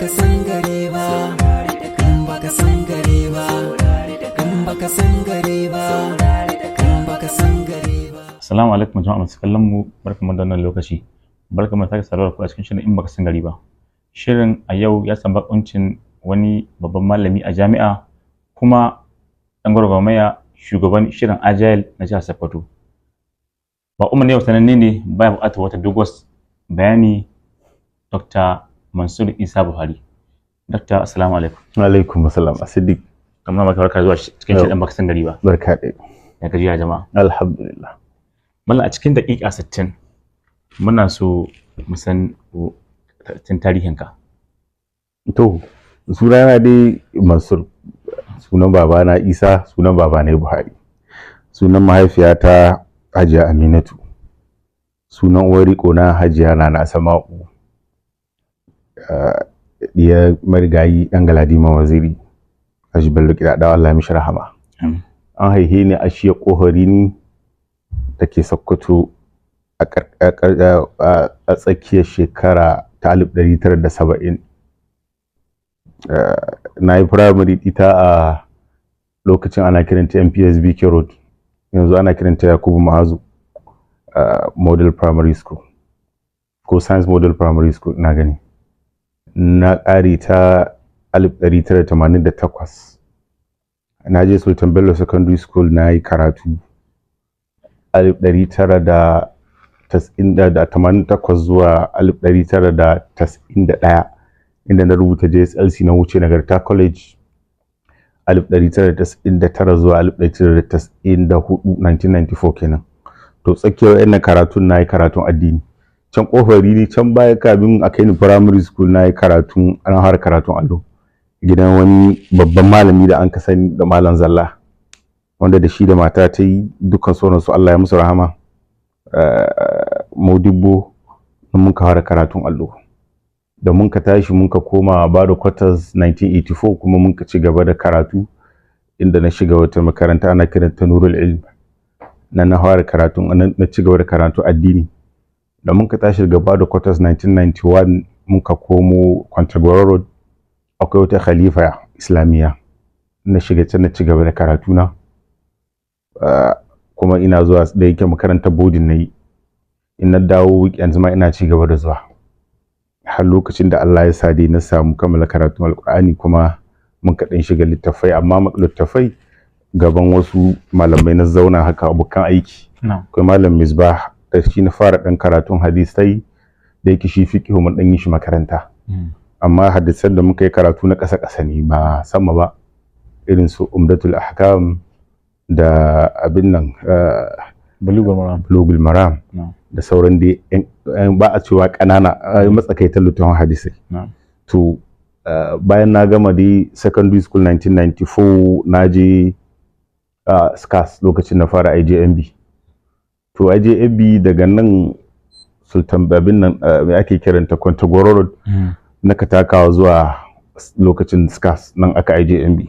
Baka san gari ba, in baka san gari ba, in baka san gari ba, in baka san gari ba. Assalamu alaikum jama'a masu kallon mu, barkamu da wannan lokaci. Barkamu da sake saduwa da ku a cikin shirin "In Baka San Gari Ba". Shirin a yau ya samu bakuncin wani babban malami a jami'a kuma ɗan gwagwarmaya, shugaban shirin Agile na jihar Sokoto. Baƙonmu na yau sananne ne, baya buƙatar wata doguwar bayani, Dr. Mansur Isa Buhari. Dr. Assalamu alaikum. Alaikum assalam, Siddiq. Kamar maka barka zuwa cikin shirin "In Baka San Gari Ba". Barka dai. Ya gajiya jama'a? Alhamdulillah. Mallam, a cikin daƙiƙa 60 muna so mu san tun tarihinka. To, sunana dai Mansur, sunan babana Isa, sunan babana Buhari. Sunan mahaifiyata Hajiya Aminatu. Sunan uwar riƙo na Hajiya Nana Asma'u. Diyar marigayi ɗan Galadima Waziri. Haji Bello Kiɗaɗawa, Allah ya mishi rahama. An haihe ni a shiyar Ƙoharini da ke Sokoto a tsakiyar shekara ta 1970. Na yi firamare ita a lokacin ana kiranta MPS BK Road, yanzu ana kiranta Yakubu Ma'azu Model Primary School ko Science Model Primary School na gani. Na ƙare ta 1988. Na je Sultan Bello Secondary School, na yi karatu 1988 zuwa 1991, inda na rubuta JSLC, na wuce Nagarta College 1999 zuwa 1994, 1994 kenan. To, tsakiyar wayannan karatun na yi karatun addini can Kofar Rini, can baya kamin a kai ni primary school. Na yi karatun, an har karatun allo gidan wani babban malami da an ka sani da Malam Zalla, wanda da shi da mata ta yi dukkan sauran su, Allah ya musu rahama, Modibbo. Mun ka fara karatun allo. Da mun ka tashi, mun ka koma Bado Quarters 1984, kuma mun ka ci gaba da karatu, inda na shiga wata makaranta ana kiranta Nurul Ilm. Nan na fara karatu, na ci gaba da karatu addini. Da mun ka tashi daga Bado Quarters 1991, mun ka komo Kwantagora Road, akwai wata Khalifa Islamiyya, na shiga can na ci gaba da karatu na. Kuma ina zuwa, da yake makarantar boarding na yi, in na dawo weekends ma ina ci gaba da zuwa, har lokacin da Allah ya sa dai na samu kammala karatun Alkur'ani. Kuma mun kaɗan shiga littattafai, amma littattafai gaban wasu malamai na zauna haka, abokan aiki. Akwai Malam Misbah, da shi na fara ɗan karatun hadisai, da yake shi fiqhu mun ɗan yi shi makaranta, amma hadisan da muka yi karatu na ƙasa ƙasa ne, ba sama ba, irin su Umdatul Ahkam da abin nan, Bulugul Maram. Bulugul Maram da sauran dai ba a cewa ƙanana, matsakaitan littafin hadisai. To, bayan na gama dai secondary school 1994, na je SCAS, lokacin na fara IJMB. To, IJMB daga nan Sultan abin nan, me ake kiranta, Kwantagoro Road, na takawa zuwa lokacin SCAS, nan aka IJMB.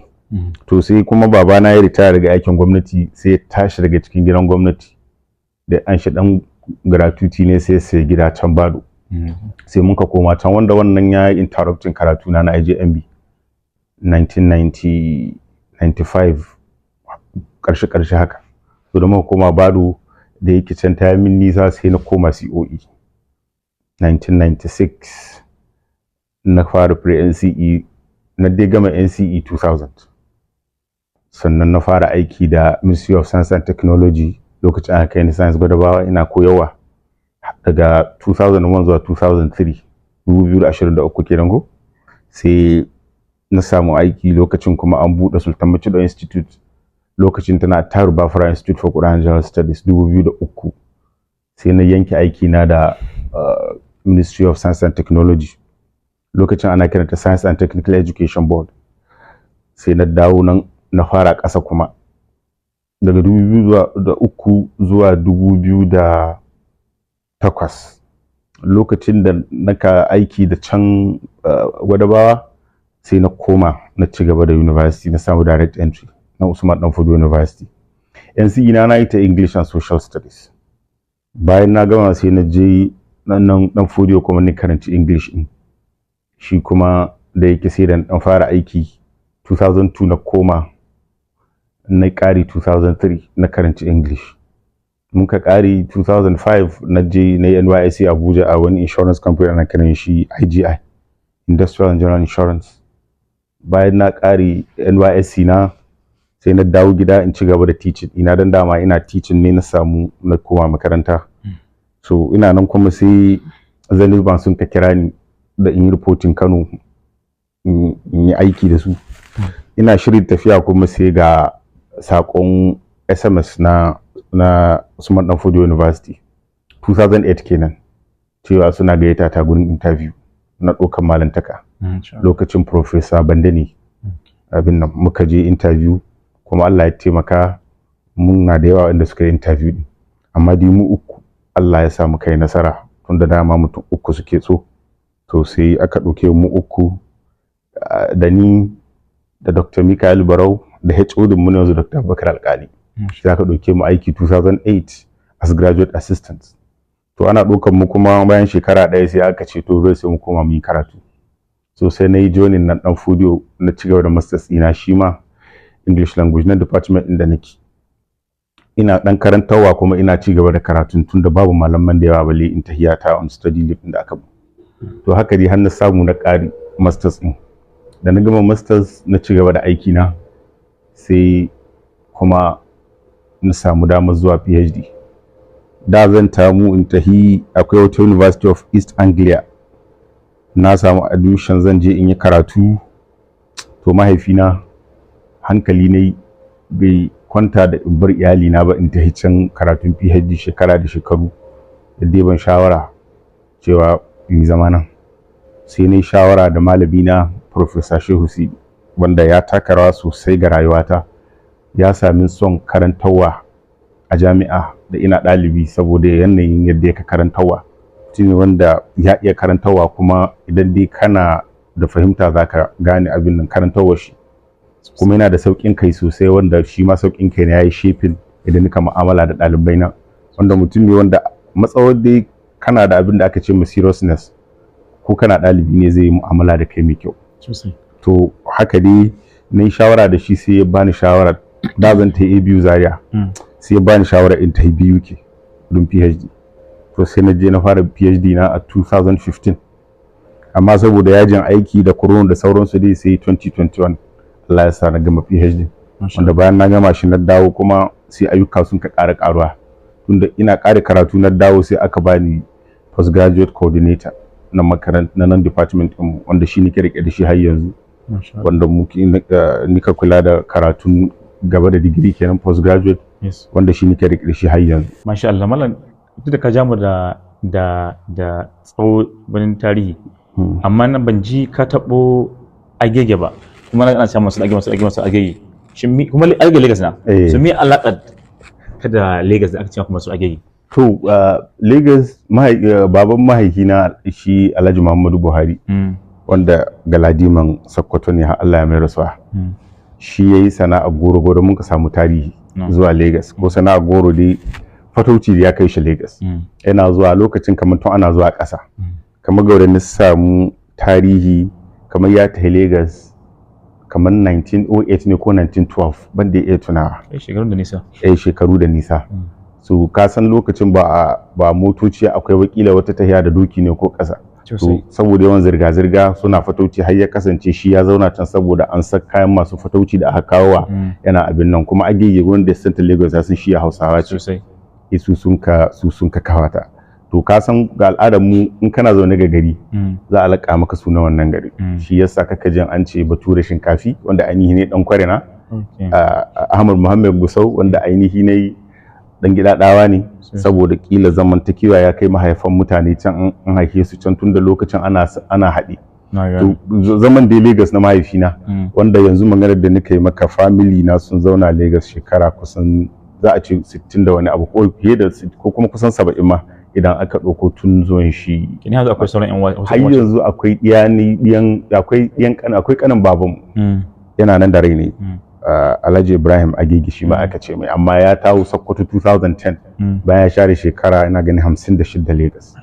To, sai kuma babana ya ritaya daga aikin gwamnati, sai ya tashi daga cikin gidan gwamnati da an shi dan gratuity ne, sai sai gida can Bado. Sai muka koma can, wanda wannan ya yi interrupting karatu na na IJMB 1995, karshe karshe haka. To, da muka koma Bado, da yake can ta yi min nisa, sai na koma COE 1996, na fara pre-NCE, na dai gama NCE 2000. Sannan na fara aiki da Ministry of Science and Technology, lokacin aka kai ni Science Gwadabawa, ina koyarwa daga 2001 zuwa 2003, 2023 kenan ko. Sai na samu aiki lokacin kuma an buɗe Sultan Maccido Institute, lokacin tana Taru Bafara Institute for Quran General Studies, 2003. Sai na yanke aiki na da Ministry of Science and Technology, lokacin ana kiranta Science and Technical Education Board. Sai na dawo nan na fara ƙasa kuma daga 2003 zuwa 2008, lokacin da naka aiki da can Gwadabawa. Sai na koma na ci gaba da university, na samu direct entry na Usman Danfodiyo University. NCE na yi ta English and Social Studies. Bayan na gama, sai na je nan Danfodiyo kuma ni karanci English din shi kuma. Da yake sai da na dan fara aiki 2002 na koma na ƙari, 2003 na karanci English. Muka ƙari 2005 na je na yi NYSC Abuja a wani insurance company ana kiran shi IGI, Industrial and General Insurance. Bayan na ƙari NYSC na, sai na dawo gida in ci gaba da teaching ina, dan dama ina teaching ne na samu na koma makaranta. So ina nan kuma sai Zenith Bank sun ka kira ni da in yi reporting Kano in yi aiki da su. Ina shirin tafiya kuma sai ga sakon SMS na Usman Danfodiyo University, 2008 kenan, cewa suna gayyata ta gurin interview na ɗaukar malantaka. Lokacin Professor Bandani abin nan. Muka je interview kuma Allah ya taimaka, muna da yawa wanda suka yi interview din, amma dai mu uku Allah ya sa muka yi nasara, tunda dama mutum uku suke so. To sai aka ɗauke mu uku, da ni da Dr. Mikael Barau da HOD mu yanzu, Dr. Abubakar Alkali. Sai aka ɗauke mu aiki 2008 as graduate assistant. To ana ɗaukan mu kuma bayan shekara ɗaya sai aka ce to zai sai mu koma mu yi karatu. So sai na yi joining nan Dan Fodiyo, na ci gaba da masters ɗina, shi ma English language na department ɗin da nake. Ina ɗan karantarwa kuma ina ci gaba da karatun, tun da babu malaman da yawa balle in tahiya ta on study leave ɗin da aka. To haka dai har na samu na ƙari masters ɗin. Da na gama masters na ci gaba da aiki na, sai kuma na samu damar zuwa PhD. Da zan tamu in tahi, akwai wata University of East Anglia, na samu admission zan je in yi karatu. To mahaifina hankali ne bai kwanta da in bar iyalina ba in tahi can karatun PhD shekara da shekaru, da dai ban shawara cewa in yi zama nan. Sai na yi shawara da malamina, Professor Shehu Sidi, wanda ya taka rawa sosai ga rayuwata, ya sami son karantarwa a jami'a da ina ɗalibi saboda yanayin yadda yake karantarwa. Mutum ne wanda ya iya karantarwa, kuma idan dai kana da fahimta za ka gane abin nan karantarwar shi. Kuma yana da sauƙin kai sosai, wanda shi ma sauƙin kai ne ya yi shaping idan nika mu'amala da ɗalibai na, wanda mutum ne wanda matsawar dai kana da abin da aka ce ma seriousness, ko kana ɗalibi ne zai yi mu'amala da kai mai kyau. To haka dai na yi shawara da shi, sai ya bani shawara. Da zan ta yi ABU Zaria, sai ya bani shawara in ta yi BUK don PhD. To sai na je na fara PhD na a 2015, amma saboda yajin aiki da corona da sauransu dai, sai 2021 Allah ya sa na gama PhD. Wanda bayan na gama shi na dawo kuma sai ayyuka sun ka ƙara ƙaruwa, tunda ina ƙara karatu na dawo sai aka bani postgraduate coordinator na makaranta na nan department ɗin, wanda shi nake rike da shi har yanzu, wanda muke nika kula da karatun gaba da digiri kenan, postgraduate, wanda shi nake rike da shi har yanzu. Masha Allah, mallam, duk da ka ja mu da tsawo wani tarihi, amma na ban ji ka taɓo Agege ba, kuma na ana cewa masu Agege, masu Agege, masu Agege. Shin kuma Agege Lagos na? Eh. So me alaƙar ka da Lagos da aka ce kuma masu Agege? To Lagos, baban mahaifina shi Alhaji Muhammadu Buhari, wanda Galadiman Sokoto ne har Allah ya mai rasuwa, shi yayi sana'ar goro goro mun ka samu tarihi zuwa Lagos, ko sana'ar goro dai, fatauci ya kai shi Lagos. Yana zuwa lokacin kamar tun ana zuwa ƙasa, kamar gaure na samu tarihi kamar ya tafi Lagos kamar 1908 ne ko 1912, ban da iya tunawa. Eh, shekarun da nisa. Eh, shekaru da nisa. So ka san lokacin ba motoci akwai, wakila wata tahiya da doki ne ko ƙasa. To saboda yawan zirga-zirga suna fatauci, har ya kasance shi ya zauna can saboda an saka kayan masu fatauci da aka kawo wa yana abin nan. Kuma Agege wanda Central Lagos ya san shi ya Hausawa ce. Su sun ka kawata. To ka san ga al'adar mu, in kana zaune ga gari, za a laƙa maka sunan wannan gari. Shi yasa kaka jin an ce Bature Shinkafi, wanda ainihi ne dan Kwarena, Ahmad Muhammad Gusau, wanda ainihi ne dan Gidadawa ne, saboda kila zamantakewa ya kai mahaifan mutane can, an haife su can, tun da lokacin ana haɗe. To zaman da Lagos na mahaifina, wanda yanzu maganar da nika yi maka, family na sun zauna Lagos shekara kusan za a ce 60 da wani abu, ko fiye da ko kuma kusan 70 ma idan aka ɗauko tun zuwan shi. Kenan yanzu akwai sauran yan uwa? Har yanzu akwai ɗiyani ɗiyan, akwai ɗiyan kan, akwai kanin babanmu yana nan da rai ne, Alhaji Ibrahim Agege shi ma aka ce mai, amma ya tawo Sokoto 2010, bayan ya share shekara ina ganin 56 Lagos.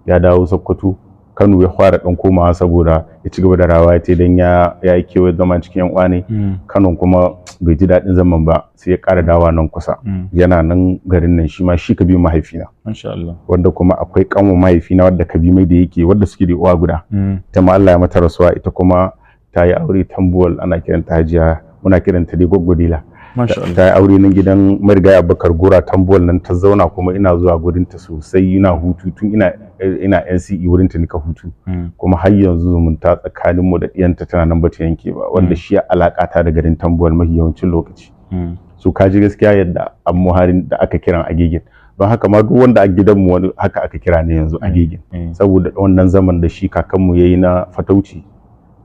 Ya dawo Sokoto, Kano ya fara dan komawa saboda ya ci gaba da rawa ta dan ya yi kewaye zama cikin yan uwa ne. Kano kuma bai ji daɗin zaman ba, sai ya ƙara dawa nan kusa. Yana nan garin nan shi ma shi ka bi mahaifina. Masha Allah. Wanda kuma akwai kanwa mahaifina wadda ka bi mai da yake wadda suke da uwa guda. Ita ma Allah ya mata rasuwa, ita kuma ta yi aure Tambuwal, ana kiranta Hajiya, muna kiranta dai Gwaggwadila. Masha Allah. Ta yi aure nan gidan marigayi Abubakar Gora Tambuwal, nan ta zauna, kuma ina zuwa gurin ta sosai, ina hutu tun ina NCE wurin ta nika hutu. Kuma har yanzu zumunta tsakanin mu da ɗiyanta tana nan bata yanke ba, wanda shi ya alaka ta da garin Tambuwal mafi yawancin lokaci. So ka ji gaskiya yadda an muharin da aka kiran Agegin. Don haka ma duk wanda a gidanmu wani haka aka kira ne yanzu Agegin. Saboda wannan zaman da shi kakanmu ya yi na fatauci.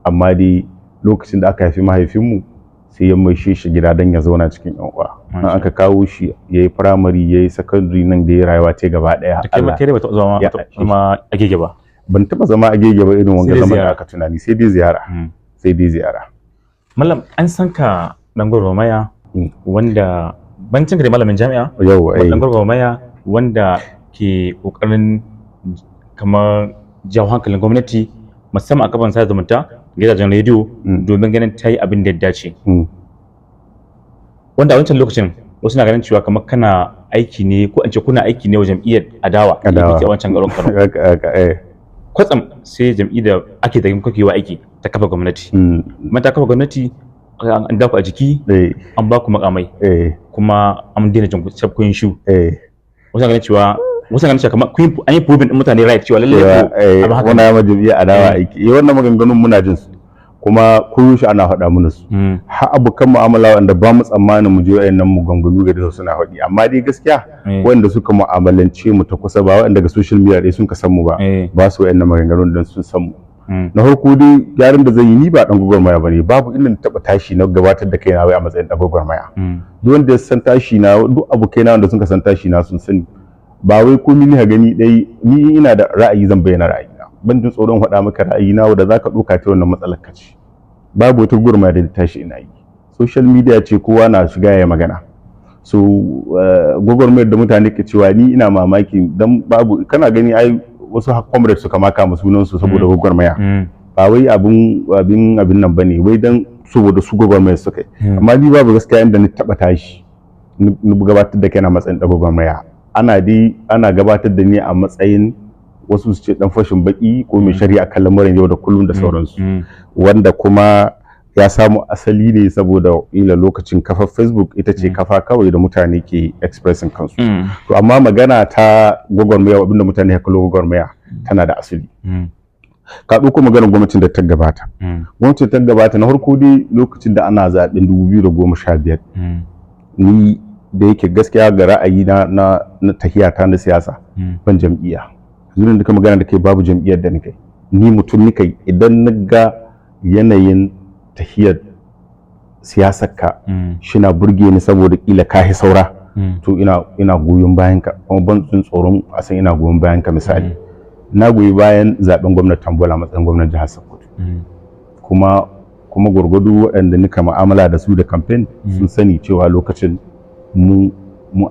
Amma dai lokacin da aka haifi mahaifinmu sai ya maishe shi gida don ya zauna cikin yan uwa. Nan aka kawo shi, ya yi firamare, ya yi secondary, nan da ya rayuwa ce gaba ɗaya. Da kai ma Allah. kai dai bata zama Ya zama Agege ba. Ban taɓa zama Agege ba irin wanga Sai dai zaman da ziyara. aka tunani, sai dai ziyara, sai dai ziyara. Mallam, an san ka dan gwagwarmaya wanda bancin ka da malamin jami'a, Yau eh. dan gwagwarmaya wanda ke kokarin kamar jawo hankalin gwamnati, musamman a kafan sada zumunta, gidajen rediyo, domin ganin ta yi abin da ya dace. Wanda a wancan lokacin wasu na ganin cewa kamar kana aiki ne, ko an ce kuna aiki ne wa jam'iyyar adawa Adawa. APC a wancan garin Kano. Haka, haka, eh. Kwatsam sai jam'iyyar da ake zargin kuke wa aiki ta kafa gwamnati. Kuma ta kafa gwamnati, an daku a jiki, an ba ku makamai, kuma an daina jin kun shu. Wasu na ganin cewa kamar an yi proving din mutane right cewa lallai Cewa, ko eh, abu haka muna ma jam'iyyar adawa aiki. Eh, wannan maganganun muna jin su kuma koyaushe ana faɗa mana su. Har abokan mu'amala wanda ba mu tsammanin mu je wayannan maganganu gare su suna faɗi. Amma dai gaskiya wanda suka mu'amalance mu ta kusa, ba wanda daga social media dai sun ka san mu ba, ba su wayannan maganganun dan sun san mu. Na farko dai, gyaran da zan yi, ni ba dan gwagwarmaya bane. Babu inda na taɓa tashi na gabatar da kaina wai a matsayin dan gwagwarmaya. Duk wanda ya san tashi na, duk abokaina wanda suka san tashi na sun sani, ba wai komai ni ha gani dai. Ni ina da ra'ayi, zan bayyana ra'ayina, ban jin tsoron faɗa maka ra'ayina. Wanda zaka ɗauka ta wannan matsalar ka ce. Babu wata gwagwarmaya da ta tashi ina yi. Social media ce, kowa na shiga ya magana. So gwagwarmayar da mutane ke cewa, ni ina mamaki dan babu. Kana gani ai wasu comrades suka maka ma sunan su saboda gwagwarmaya. Ba wai abin nan bane, wai dan saboda su gwagwarmaya suka yi. Amma ni babu gaskiya inda ni taba tashi ni gabatar da kaina matsayin ɗan gwagwarmaya. Ana dai ana gabatar da ni a matsayin wasu su ce dan fashin baki ko mai shari'a kan lamuran yau da kullum da sauransu, wanda kuma ya samu asali ne saboda ila lokacin kafar Facebook ita ce kafa kawai da mutane ke expressing kansu. To amma magana ta gwagwarmaya, abinda mutane ya kallo gwagwarmaya, tana da asali. Ka ɗauko maganar gwamnatin da ta gabata. Gwamnatin ta gabata, na farko dai, lokacin da ana zaɓen 2015, ni da yake gaskiya ga ra'ayi na tahiyata na siyasa, ban jam'iyya. Yanzu da magana da kai, babu jam'iyyar da nake. Ni mutum ni kai, idan na ga yanayin tahiyar siyasar ka shina burge ni saboda kila ka hi saura, to ina goyon bayan ka, kuma ban jin tsoron a san ina goyon bayan ka. Misali, na goyi bayan zaben gwamnati Tambuwal a matsayin gwamnan jihar Sokoto. Kuma gwargwado waɗanda nika mu'amala da su da campaign sun sani cewa lokacin mu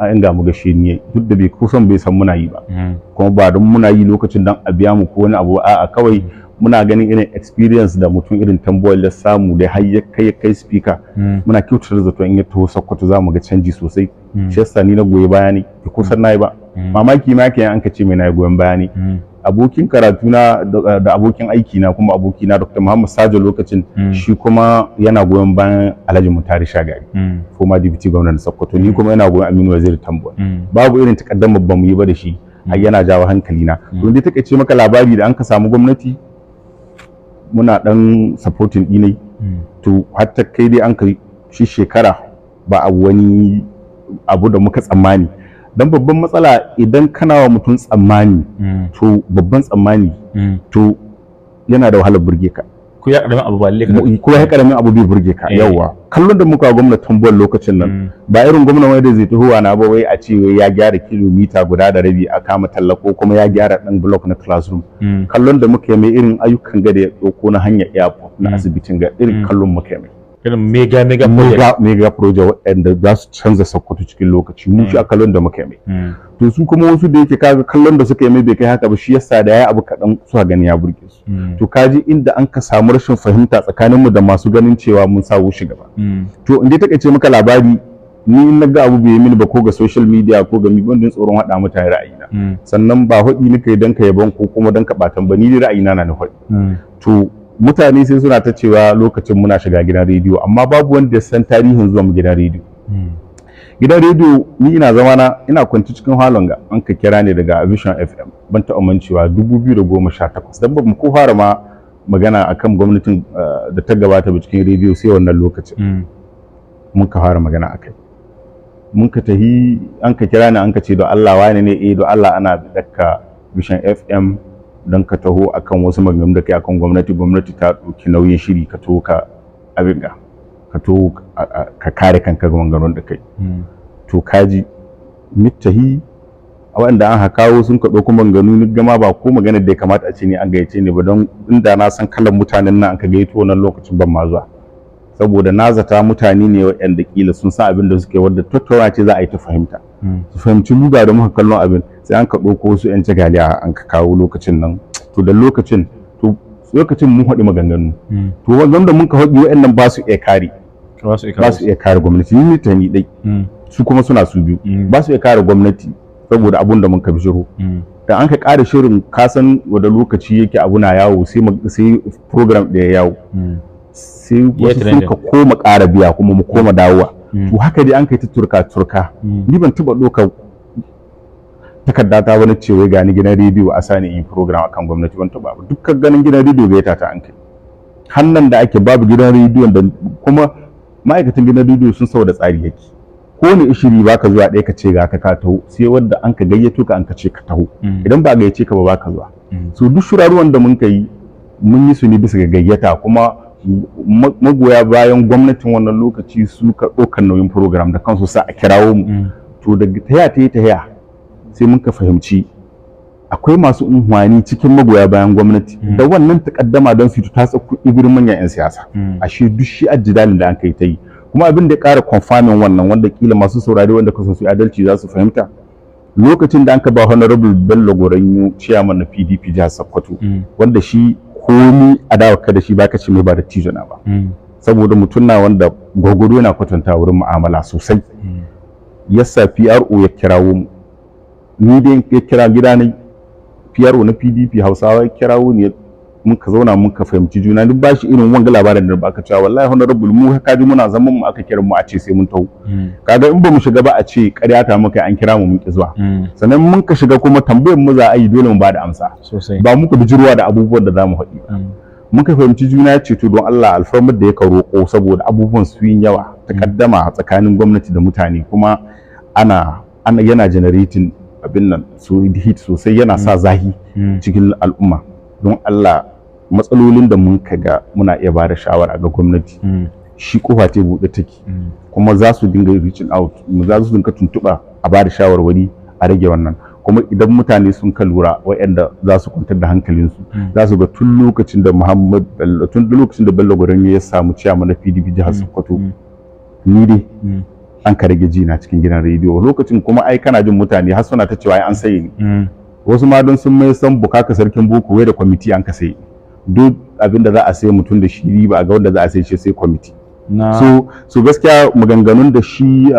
an ga mu ga shi ne, duk da bai kusan bai san muna yi ba. Kuma ba don muna yi lokacin don a biya mu ko wani abu, a'a, kawai muna ganin irin experience da mutum irin Tambuwal ya samu da har ya kai speaker, muna kyautata zato in ya taho Sokoto za mu ga canji sosai. Shi yasa ni na goyi baya ne, bai kusan nayi ba. Mamaki ma kenan an ka ce mai nayi goyon baya ne. Abokin karatu na da abokin aiki na kuma aboki na Dr. Muhammad Sajo lokacin, shi kuma yana goyon bayan Alhaji Muntari Shagari, former deputy governor na Sokoto. Ni kuma yana goyon Aminu Waziri Tambuwal. Babu irin takaddamar ba mu yi ba da shi, har yana jawo hankali na. Don dai takaice maka labari, da an ka samu gwamnati muna dan supporting dinai. To har ta kai dai an kai shi shekara ba abu wani abu da muka tsammani. Dan babban matsala, idan kana wa mutum tsammani, to babban tsammani, to yana da wahalar burge ka. Ko ya karamin abu ba lalle ka Ko ya karamin abu bai burge ka. Yawa kallon da muka wa gwamnatin Tambuwal lokacin nan, ba irin gwamna wanda zai tahowa na ba wai a ce wai ya gyara kilomita 1.5 a kama talla, ko kuma ya gyara dan block na classroom. Kallon da muka yi mai, irin ayyukan gada ya ɗauko na hanyar airport, na asibitin ga irin kallon muka yi mai. Irin mega mega project. Mega mega project waɗanda za su canza Sokoto cikin lokaci. Mu shi a kallon da muka yi mai. To su kuma wasu da yake kaga kallon da suka yi mai bai kai haka ba, shi yasa da ya abu kaɗan suka gani ya burge su. To kaji inda an ka samu rashin fahimta tsakaninmu da masu ganin cewa mun sawo shi gaba. To in dai takaice maka labari, ni in na ga abu bai yi mini ba, ko ga social media ko ga mi, ban jin tsoron haɗa mutane ra'ayina. Sannan ba haɗi nika yi don ka yaban ko kuma don ka ɓatan ba, ni dai ra'ayina na haɗi. To mutane sai suna ta cewa lokacin muna shiga gidan rediyo, amma babu wanda ya san tarihin zuwa mu gidan rediyo. Gidan rediyo, ni ina zama na ina kwanci cikin halon ga an ka kira ne daga Vision FM, ban taɓa mancewa, 2018, dan ba mu ko fara ma magana akan gwamnatin da ta gabata ba cikin rediyo sai wannan lokacin. Mun ka fara magana akai, mun ka tahi, an ka kira ni, an ka ce, "Don Allah wani ne? Eh, don Allah ana dakka Vision FM don ka taho akan wasu maganganu da kai akan gwamnati. Gwamnati ta ɗauki nauyin shiri, ka taho ka abin ga, ka taho ka kare kanka ga maganganun da kai." To kaji mittahi a waɗanda an kawo sun ka ɗauko maganganu, ni gama ba ko maganar da ya kamata a ce ni an gayyace ni ba, don inda na san kalan mutanen nan an ka gayyato wannan lokacin ban ma zuwa, saboda na zata mutane ne waɗanda kila sun san abin da suke, wadda tattauna ce za a yi ta fahimta, su fahimci muga da muka kallon abin. Sai an ka ɗauko wasu 'yan jagaliya an ka kawo lokacin nan. To da lokacin, to lokacin mun haɗi maganganu. To wanda mun ka haɗi, waɗannan ba su iya kare Ba su iya ba su iya kare gwamnati. Ni ta ni dai, su kuma suna su biyu, ba su iya kare gwamnati saboda abun da mun ka bijiro. Da an ka ƙara shirin, kasan wanda lokaci yake, abu na yawo, sai sai program ɗaya yawo, sai wasu sun ka koma ƙara biya, kuma mu koma dawowa. To haka dai an kai ta turka turka. Ni ban taɓa ɗaukar takarda ta wani ce wai gani gidan rediyo a sani in program akan gwamnati, ban taɓa ba. Dukkan ganin gidan rediyo gaita ta an kai. Hannan da ake babu gidan rediyon da kuma ma'aikatan gidan rediyo sun sau da tsari yake, ko ne ishiri baka zuwa ɗaya ka ce ga ka ka taho, sai wanda an ka gayyato ka, an ka ce ka taho. Idan ba a gayyace ka ba, baka zuwa. So duk shiraruwan da mun ka yi, mun yi su ne bisa ga gayyata, kuma magoya bayan gwamnatin wannan lokaci su ka ɗaukar nauyin program da kansu sa a kirawo mu. To daga taya ta yi taya, sai mun ka fahimci akwai masu unhwani cikin magoya bayan gwamnati da wannan takaddama don su tatsa kuɗi gurin manyan 'yan siyasa. Ashe duk shi ajidalin da an kai ta yi. Kuma abin da ya ƙara confirming wannan, wanda kila masu saurari wanda ka su adalci za su fahimta, lokacin da an ka ba Honorable Bello Goronyo, chairman na PDP jihar Sokoto, wanda shi komi adawa ka da shi baka ce mai ba da na ba, saboda mutum na wanda gwagwado yana kwatanta wurin mu'amala sosai, yasa PRO ya kirawo mu. Ni dai ya kira gida ne, PRO na PDP Hausawa ya kirawo ni, muka zauna muka fahimci juna. Duk ba shi irin wanga labarin da baka cewa wallahi honorable mu ka ji muna zaman mu aka kira mu a ce sai mun taho. Kaga in ba mu shiga ba a ce ƙarya ta muka, an kira mu mun ki zuwa. Sannan mun ka shiga kuma tambayar mu za a yi, dole mu ba da amsa. Sosai. Ba muka bijirwa da abubuwan da za mu haɗi ba. Muka fahimci juna, ya ce to don Allah alfarmar da ya roƙo, saboda abubuwan su yin yawa, takaddama tsakanin gwamnati da mutane, kuma ana yana generating abin nan so heat sosai, yana sa zahi cikin al'umma, don Allah matsalolin da mun ga muna iya ba da shawara ga gwamnati, shi kofa ta buɗe take, kuma za su dinga reaching out, za su dinga tuntuɓa a ba da shawarwari a rage wannan. Kuma idan mutane sun ka lura, waɗanda za su kwantar da hankalinsu, za su ga tun lokacin da Muhammad Bello, tun lokacin da Bello Goronyo ya samu chairman na PDP jihar Sokoto, ni dai an ka rage ji na cikin gidan rediyo lokacin. Kuma ai kana jin mutane har suna ta cewa ai an saye ni. Wasu ma don sun mai san bukaka sarkin boko, wai da kwamiti an ka saye. Duk abin da za a sai mutum da shi ba a ga wanda za a sai shi sai kwamiti. So gaskiya maganganun da shi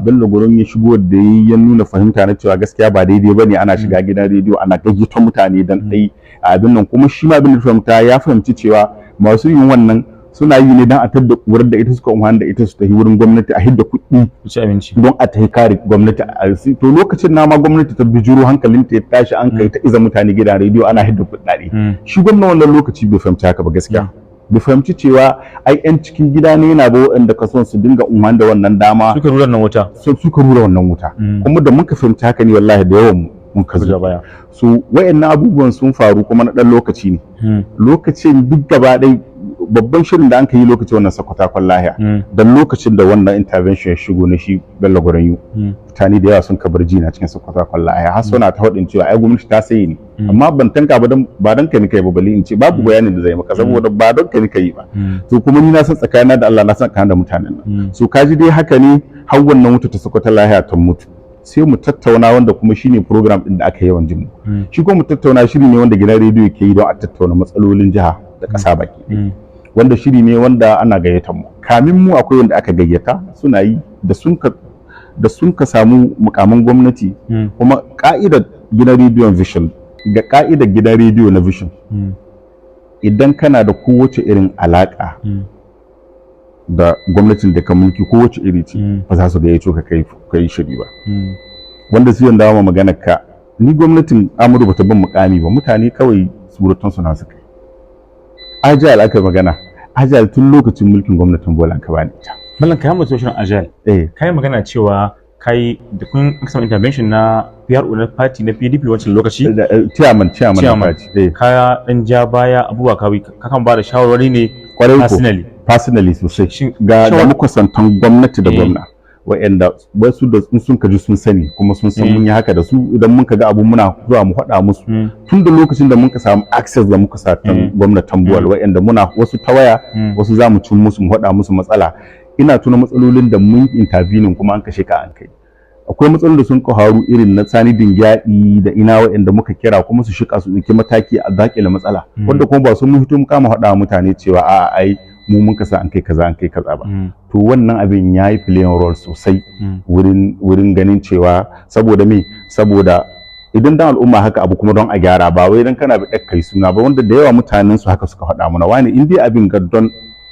Bello Goron ya shigo da ya nuna fahimta na cewa gaskiya ba daidai bane ana shiga gidan rediyo ana gayyato mutane dan dai abin nan. Kuma shi ma abin da fahimta, ya fahimci cewa masu yin wannan suna yi ne dan a tadda kurar da ita suka umarni da ita su tafi wurin gwamnati a hidda kuɗi ci abinci don a tafi kare gwamnati. To lokacin na ma gwamnati ta bijiro, hankalinta ya tashi, an kai ta iza mutane gidan rediyo ana hidda kuɗaɗe. Shi gwamna wannan lokaci bai fahimci haka ba gaskiya, bai fahimci cewa ai yan cikin gida ne yana ba waɗanda ka son su dinga umarni da wannan dama suka rura wannan wuta. Suka rura wannan wuta. Kuma da muka fahimci haka ne, wallahi da yawan mun ka zo baya. So wayannan abubuwan sun faru kuma na ɗan lokaci ne. Lokacin duk gaba ɗaya Babban shirin da an ka yi lokacin wannan Sakwata Kwan Lahiya, dan lokacin da wannan intervention ya shigo na shi Bello Goronyo, mutane da yawa sun ka bar jina cikin Sakwata Kwan Lahiya, har suna ta faɗin cewa ai gwamnati ta sayi ni. Amma ban tanka ba, dan ba dan ka ni kai ba, bali in ce babu bayanin da zai maka, saboda ba don ka ni kai ba. To kuma ni na san tsakanina da Allah, na san tsakanin da mutanen nan. So kaji dai haka ne har wannan wuta ta Sakwata Lahiya ta mutu. Sai Mu Tattauna, wanda kuma shine program din da aka yawan jin mu. Shi kuma Mu Tattauna shiri ne wanda gidan rediyo ke yi don a tattauna matsalolin jiha da ƙasa baki ɗaya. Wanda shiri ne wanda ana gayyatar mu. Kamin mu akwai wanda aka gayyata suna yi da sun ka samu mukamin gwamnati. Kuma ka'idar gidan rediyon Vision, ga ka'idar gidan rediyo na Vision, idan kana da kowace irin alaka da gwamnatin da ka mulki, kowace iri ce, ba za su gayyato ka kai shiri ba. Wanda su yanda ma maganar ka, ni gwamnatin Amuru bata ban mukami ba, mutane kawai surutan su na su kai. Agile aka yi magana, Agile tun lokacin mulkin gwamnatin Bola ka bani ita. Mallam, kai mutum shirin Agile. Eh. Kai magana cewa kai da kun samu intervention na PRO na party na PDP wancan lokaci. Chairman na Chairman. party, eh. Ka dan ja baya abubuwa, ka kan ba da shawarwari ne Kwarai ko. personally. Personally sosai. Shin ga makusantan gwamnati da gwamna, wa'anda wasu da in sun kaji sun sani, kuma sun san mun yi haka da su. Idan mun ka ga abu, muna zuwa mu faɗa musu. Tun da lokacin da muka samu access da muka sa gwamnati Tambuwal, wa'anda muna wasu ta waya, wasu za mu cin musu mu faɗa musu matsala. Ina tuna matsalolin da mun intervening kuma an kashe ka an kai. Akwai matsalolin da sun haru irin na Sani Dingyadi da ina, wa'anda muka kira kuma su shika su ɗauki mataki a dakile matsala, wanda kuma ba sun mun hito mu kama faɗa wa mutane cewa a'a, ai mu mun kasa an kai kaza, an kai kaza ba. To wannan abin ya yi playing role sosai wurin ganin cewa, saboda me? Saboda idan dan al'umma haka abu kuma don a gyara, ba wai dan kana bi kai suna ba, wanda da yawa mutanen su haka suka faɗa mana: wani, in dai abin ga don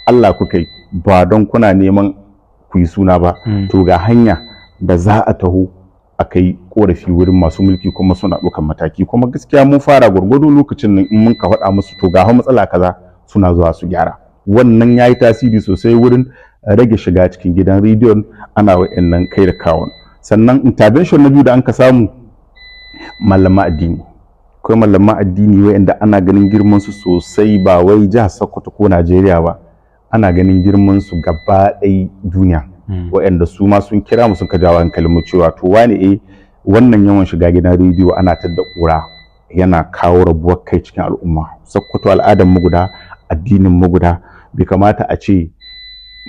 Allah kuka yi, ba don kuna neman ku yi suna ba, to ga hanya da za a taho a kai korafi wurin masu mulki, kuma suna ɗaukan mataki. Kuma gaskiya mun fara gwargwado lokacin nan, in mun ka faɗa musu to ga matsala kaza, suna zuwa su gyara. Wannan ya yi tasiri sosai wurin rage shiga cikin gidan rediyon ana wa'annan kai da kawon. Sannan intervention na biyu da an ka samu, malaman addini. Akwai malaman addini wa'anda ana ganin girman su sosai, ba wai jihar Sokoto ko Najeriya ba, ana ganin girman su gaba ɗaya duniya, wa'anda su ma sun kira mu, sun ka jawo hankalin mu cewa to wane, eh, wannan yawan shiga gidan rediyo ana tadda ƙura yana kawo rabuwar kai cikin al'umma. Sokoto al'adar mu guda, addinin mu guda, bai kamata a ce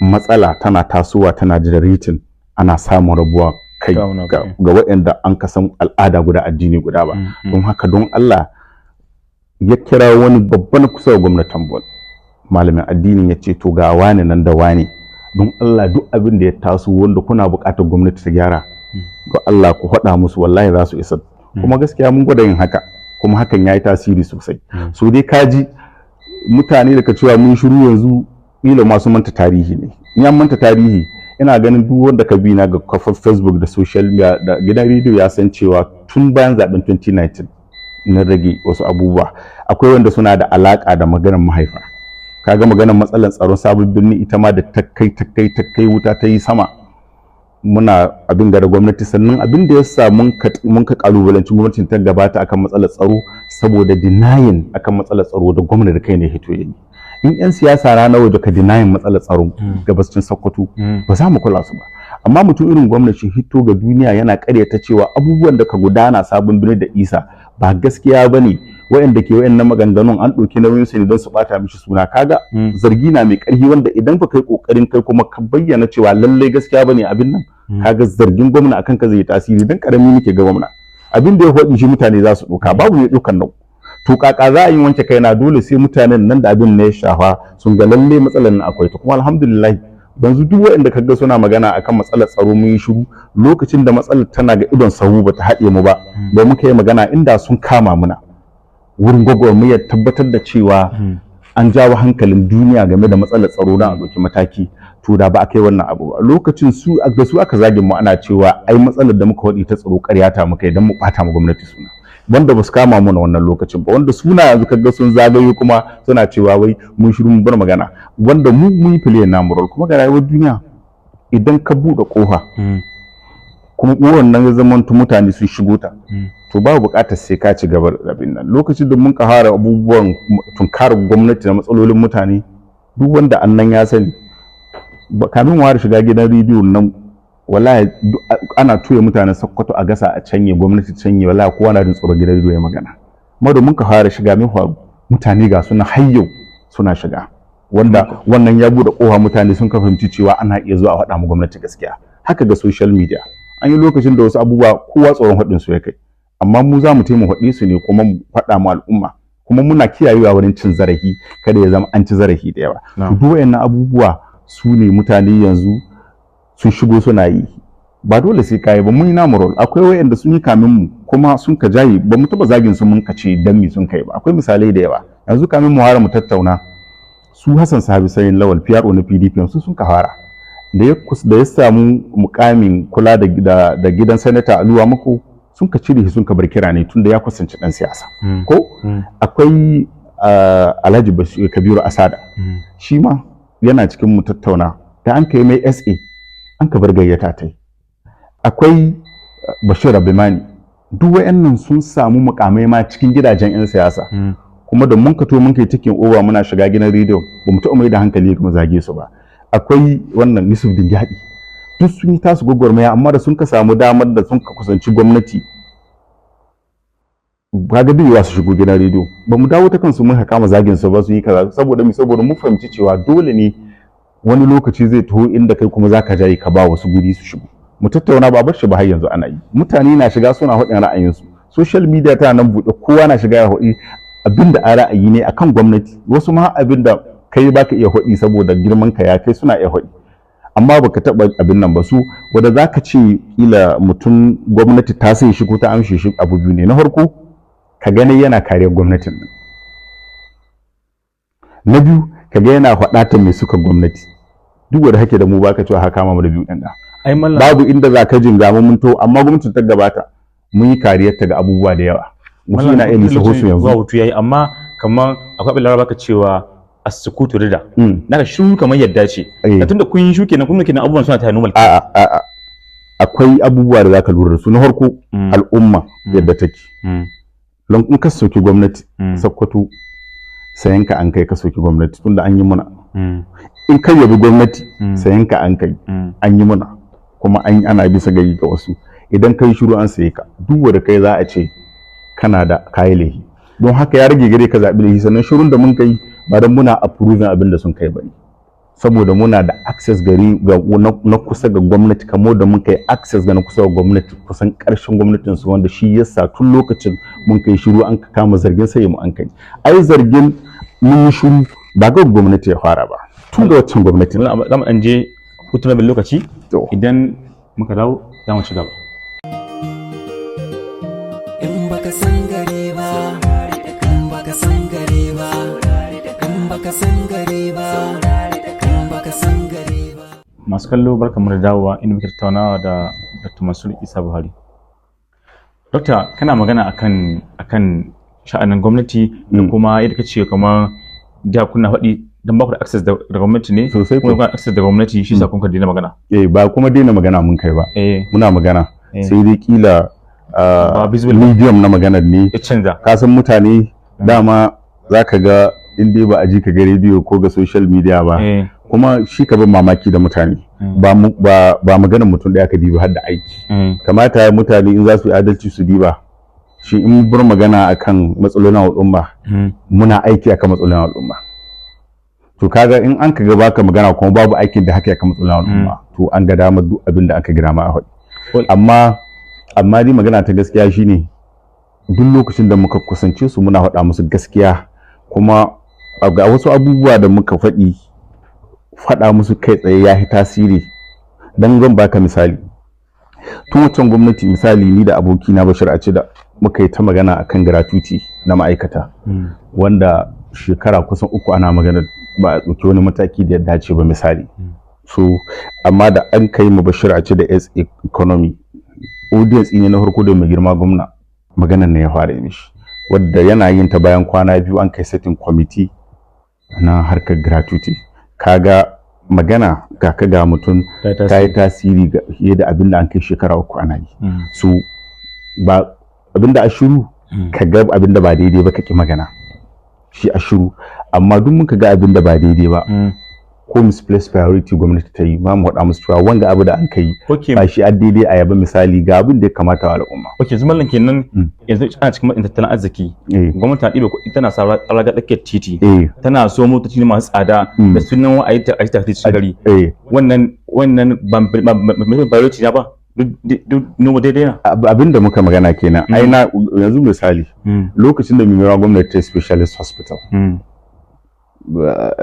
matsala tana tasowa tana generating ana samun rabuwa kai Kawuna ga waɗanda an kasan al'ada guda, addini guda ba. Don haka, don Allah, ya kira wani babban kusa da gwamnatin Bol, malamin addinin, ya ce to ga wani nan da wani, don Allah duk abin da ya taso wanda kuna buƙatar gwamnati ta gyara, don Allah ku faɗa musu, wallahi za su isa. Kuma gaskiya mun gwada yin haka, kuma hakan ya yi tasiri sosai. So dai kaji mutane da ka cewa mun shiru yanzu, kila masu manta tarihi ne. In an manta tarihi, ina ganin duk wanda ka bi na ga kafar Facebook da social media da gidan rediyo ya san cewa tun bayan zaben 2019 na rage wasu abubuwa. Akwai wanda suna da alaka da maganar mahaifa. Kaga maganar matsalar tsaron Sabon Birni, ita ma da ta kai ta kai ta kai, wuta ta yi sama, muna abin da gwamnati. Sannan abin da ya sa mun ka kalubalanci gwamnatin ta gabata akan matsalar tsaro, saboda denying akan matsalar tsaro da gwamnati da kai ne hito yayi. In yan siyasa rana waje ka denying matsalar tsaro gabascin Sokoto, ba za mu kula su ba. Amma mutum irin gwamnati hito ga duniya yana karyata cewa abubuwan da ka gudana Sabon Birni da Isa ba gaskiya ba ne, waɗanda ke waɗannan maganganun an ɗauki nauyin su ne don su ɓata mishi suna, kaga zargi na mai ƙarfi, wanda idan ka kai ƙoƙarin kai kuma ka bayyana cewa lallai gaskiya bane abin nan, kaga zargin gwamna akan ka zai yi tasiri. Dan karami nake ga gwamna, abin da ya faɗi shi mutane za su ɗauka, babu mai ɗaukan nau. To kaka za a yi wanke kaina? Dole sai mutanen nan da abin ne ya shafa sun ga lalle matsalar nan akwai ta. Kuma alhamdulillah, yanzu duk waɗanda kaga suna magana akan matsalar tsaro mun yi shiru, lokacin da matsalar tana ga idon sahu bata haɗe mu ba da muka yi magana, inda sun kama muna wurin gwagwarmayar tabbatar da cewa an jawo hankalin duniya game da matsalar tsaro don a ɗauki mataki, to da ba a kai wannan abu ba. Lokacin su da su aka zagin mu, ana cewa ai matsalar da muka faɗi ta tsaro ƙarya ta muka yi don mu ɓata mu gwamnati suna, wanda ba su kama mu na wannan lokacin ba, wanda suna yanzu kaga sun zagayo kuma suna cewa wai mun shiru mun bar magana, wanda mu mun yi play namu role. Kuma ga rayuwar duniya, idan ka buɗe ƙofa kuma ƙofar nan ya zamanto mutane sun shigo ta, to babu buƙatar sai ka ci gaba da abin nan. Lokacin da mun ka fara abubuwan tunkarar gwamnati da matsalolin mutane Duk wanda annan ya sani, kamin ware shiga gidan rediyo nan, wallahi ana tuya mutanen Sokoto a gasa a canye gwamnati canye, wallahi kowa na jin tsoron gidan rediyo ya magana. Amma da mun ka fara shiga, min faru? Mutane ga suna har yau suna shiga, wanda wannan ya bude kofa, mutane sun ka fahimci cewa ana iya zuwa a faɗa mu gwamnati gaskiya. Haka ga social media, an yi lokacin da wasu abubuwa kowa tsoron haɗin su ya kai, amma mu za mu taimaka haɗe su ne kuma mu faɗa mu al'umma, kuma muna kiyayewa wurin cin zarafi, kada ya zama an ci zarafi da yawa. To, duk wayannan abubuwa su ne mutane yanzu sun shigo suna yi. Ba dole sai kayi ba, mun yi namu role. Akwai wayanda sun yi kamin mu kuma sun ka jaye, ba mu taba zagin su mun ka ce dan mi sun kai ba. Akwai misalai da yawa. Yanzu kamin mu fara mu tattauna, su Hassan Sahabi Sayin Lawal, PRO na PDP, su sun ka fara da ya samu mukamin kula da gidan Sanata Alu Wamakko, sun ka cire shi, sun ka bar kira ne tunda ya kusanci dan siyasa. Ko akwai Alhaji Bashir Kabiru Asada, shi ma yana cikin mu tattauna, da an kai mai SA an ka bar gayyata ta yi. Akwai Bashir Abimani. Duk wayannan sun samu mukamai ma cikin gidajen 'yan siyasa, kuma da mun ka to mun kai taking over, muna shiga gidan rediyo, ba mu taɓa mai da hankali kuma zage su ba. Akwai wannan Yusuf Dingyadi. Duk sun yi tasu gwagwarmaya, amma da sun ka samu damar da sun ka kusanci gwamnati, kaga bai su shigo gidan rediyo, ba mu dawo ta kansu mun kama zagin su ba, su yi kaza. Saboda mi? Saboda mun fahimci cewa dole ne wani lokaci zai taho inda kai kuma zaka jaye ka ba wasu guri su shigo. Mu tattauna ba bar shi ba, har yanzu ana yi. Mutane na shiga suna haɗin ra'ayinsu. Social media tana nan buɗe, kowa na shiga ya haɗi abinda a ra'ayi ne akan gwamnati. Wasu ma abinda kai baka iya haɗi saboda girman ka ya kai, suna iya haɗi, amma baka taɓa abin nan ba. Su wanda zaka ce kila mutum gwamnati ta sai shi ko ta amshe shi, abu biyu ne. Na farko, ka gani yana kariyar gwamnatin nan. Na biyu, ka ga yana faɗa ta mai suka gwamnati. Duk wanda hake da mu baka cewa haka ma da biyu ɗin da Ai mallam, babu inda za ka jinga mu mun to, amma gwamnatin ta gabata mun yi kariyar ta ga abubuwa da yawa. Wasu na iya lisa su zuwa yanzu. Hutu yayi, amma kamar akwai abin Laraba ka cewa as-sukutu rida. Naka shiru kamar yadda ce. Tunda kun yi shu kenan, kun kenan abubuwan suna tafiya normal. A'a, a'a, akwai abubuwa da zaka lura da su. Na farko, al'umma yadda take, don in ka soki gwamnati Sakkwato, sayan ka an kai ka soki gwamnati, tunda an yi muna. In kai yabi gwamnati, sayan ka an kai, an yi muna kuma an ana bisa gari ga wasu. Idan kai shiru, an saye ka. Duk wanda kai za a ce kana da kayi laifi. Don haka ya rage gare ka zaɓi laifi. Sannan shirun da mun kai ba don muna approving abin da sun kai ba ne, saboda muna da access gari ga na kusa ga gwamnati, kamar da mun kai access ga na kusa ga gwamnati kusan ƙarshen gwamnatin su, wanda shi yasa tun lokacin mun kai shiru an kama zargin sai mu an kai. Ai zargin mun yi shiru ba ga gwamnati ya fara ba, tun ga waccan gwamnatin. Za mu ɗan je hutun rabin lokaci. To. Idan muka dawo za mu ci gaba. In baka san gari ba, in baka san gari ba, in baka san gari ba, in baka san gari ba. Masu kallo, barkamu da dawowa inda muke tattaunawa da Dr. Mansur Isa Buhari. Dokta, kana magana akan sha'anin gwamnati da kuma yadda kace kamar da kuna faɗi dan ba ku da access da gwamnati ne. Sosai kuma ko. kuna access da gwamnati, shi sa kun ka daina magana. Eh, ba kuma daina magana mun kai ba. Muna magana, sai dai kila Ba visible ba. medium na maganar ne ya canza. Ka san mutane dama za ka ga in dai ba a ji ka ga rediyo ko ga social media ba, kuma shi ka bin mamaki da mutane, ba maganar mutum ɗaya ka diba har da aiki. Kamata mutane in za su yi adalci su diba shi in bar magana akan matsalolin al'umma, muna aiki akan matsalolin al'umma. To kaga in an ka ga baka magana kuma babu aikin da haka akan matsalolin al'umma, to an ga damar duk abin da aka gira ma a faɗi. Amma dai magana ta gaskiya shine, duk lokacin da muka kusance su muna faɗa musu gaskiya, kuma ga wasu abubuwa da muka faɗi, faɗa musu kai tsaye ya fi tasiri. Dan zan baka misali, tun wancan gwamnati, misali ni da abokina Bashir a ce da muka yi ta magana akan gratuity na ma'aikata, wanda shekara kusan 3 ana magana ba a ɗauki wani mataki da ya dace ba, misali. So amma da an kai mu Bashir a ce da SA economy audience ne na farko da mai girma gwamna, maganar ne ya fara yi mishi, wadda yana yin ta bayan kwana 2 an kai setting committee na harkar gratuity. Kaga magana ga ka ga mutum ta yi tasiri ga fiye da abin da an kai shekara 3 ana yi. So ba abin da a shiru, ka ga abin da ba daidai ba ka ki magana, shi a shiru. Amma duk muka ga abin da ba daidai ba, ko misplaced priority gwamnati ta yi, ba mu faɗa musu cewa wanga abu da an kai ba shi a daidai a yaba. Misali, ga abin da ya kamata wa al'umma. Okay, yanzu mallam kenan, yanzu ana cikin matsin tattalin arziki, gwamnati ta ɗiba kuɗi tana sa raga tsakiyar titi, tana so motoci masu tsada da sunan wa a yi ta cikin gari. Wannan ba priority na ba, duk noma daidai na. Abin da muka magana kenan. Ai na yanzu misali, lokacin da Mimira gwamnati ta specialist hospital,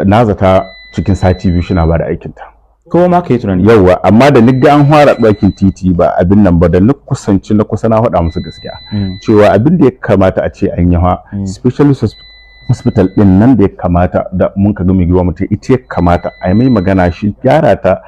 na zata cikin sati 2 shina ba da aikinta. Kowa ma ka yi tunani. Yauwa, amma da ni ga an fara ɗakin titi ba abin nan ba, da na kusanci na kusa, na faɗa musu gaskiya cewa abin da ya kamata a ce an yi ha, specialist hospital din nan da ya kamata da mun ka ga mai giwa mutum ita ya kamata a yi mai magana shi gyara ta.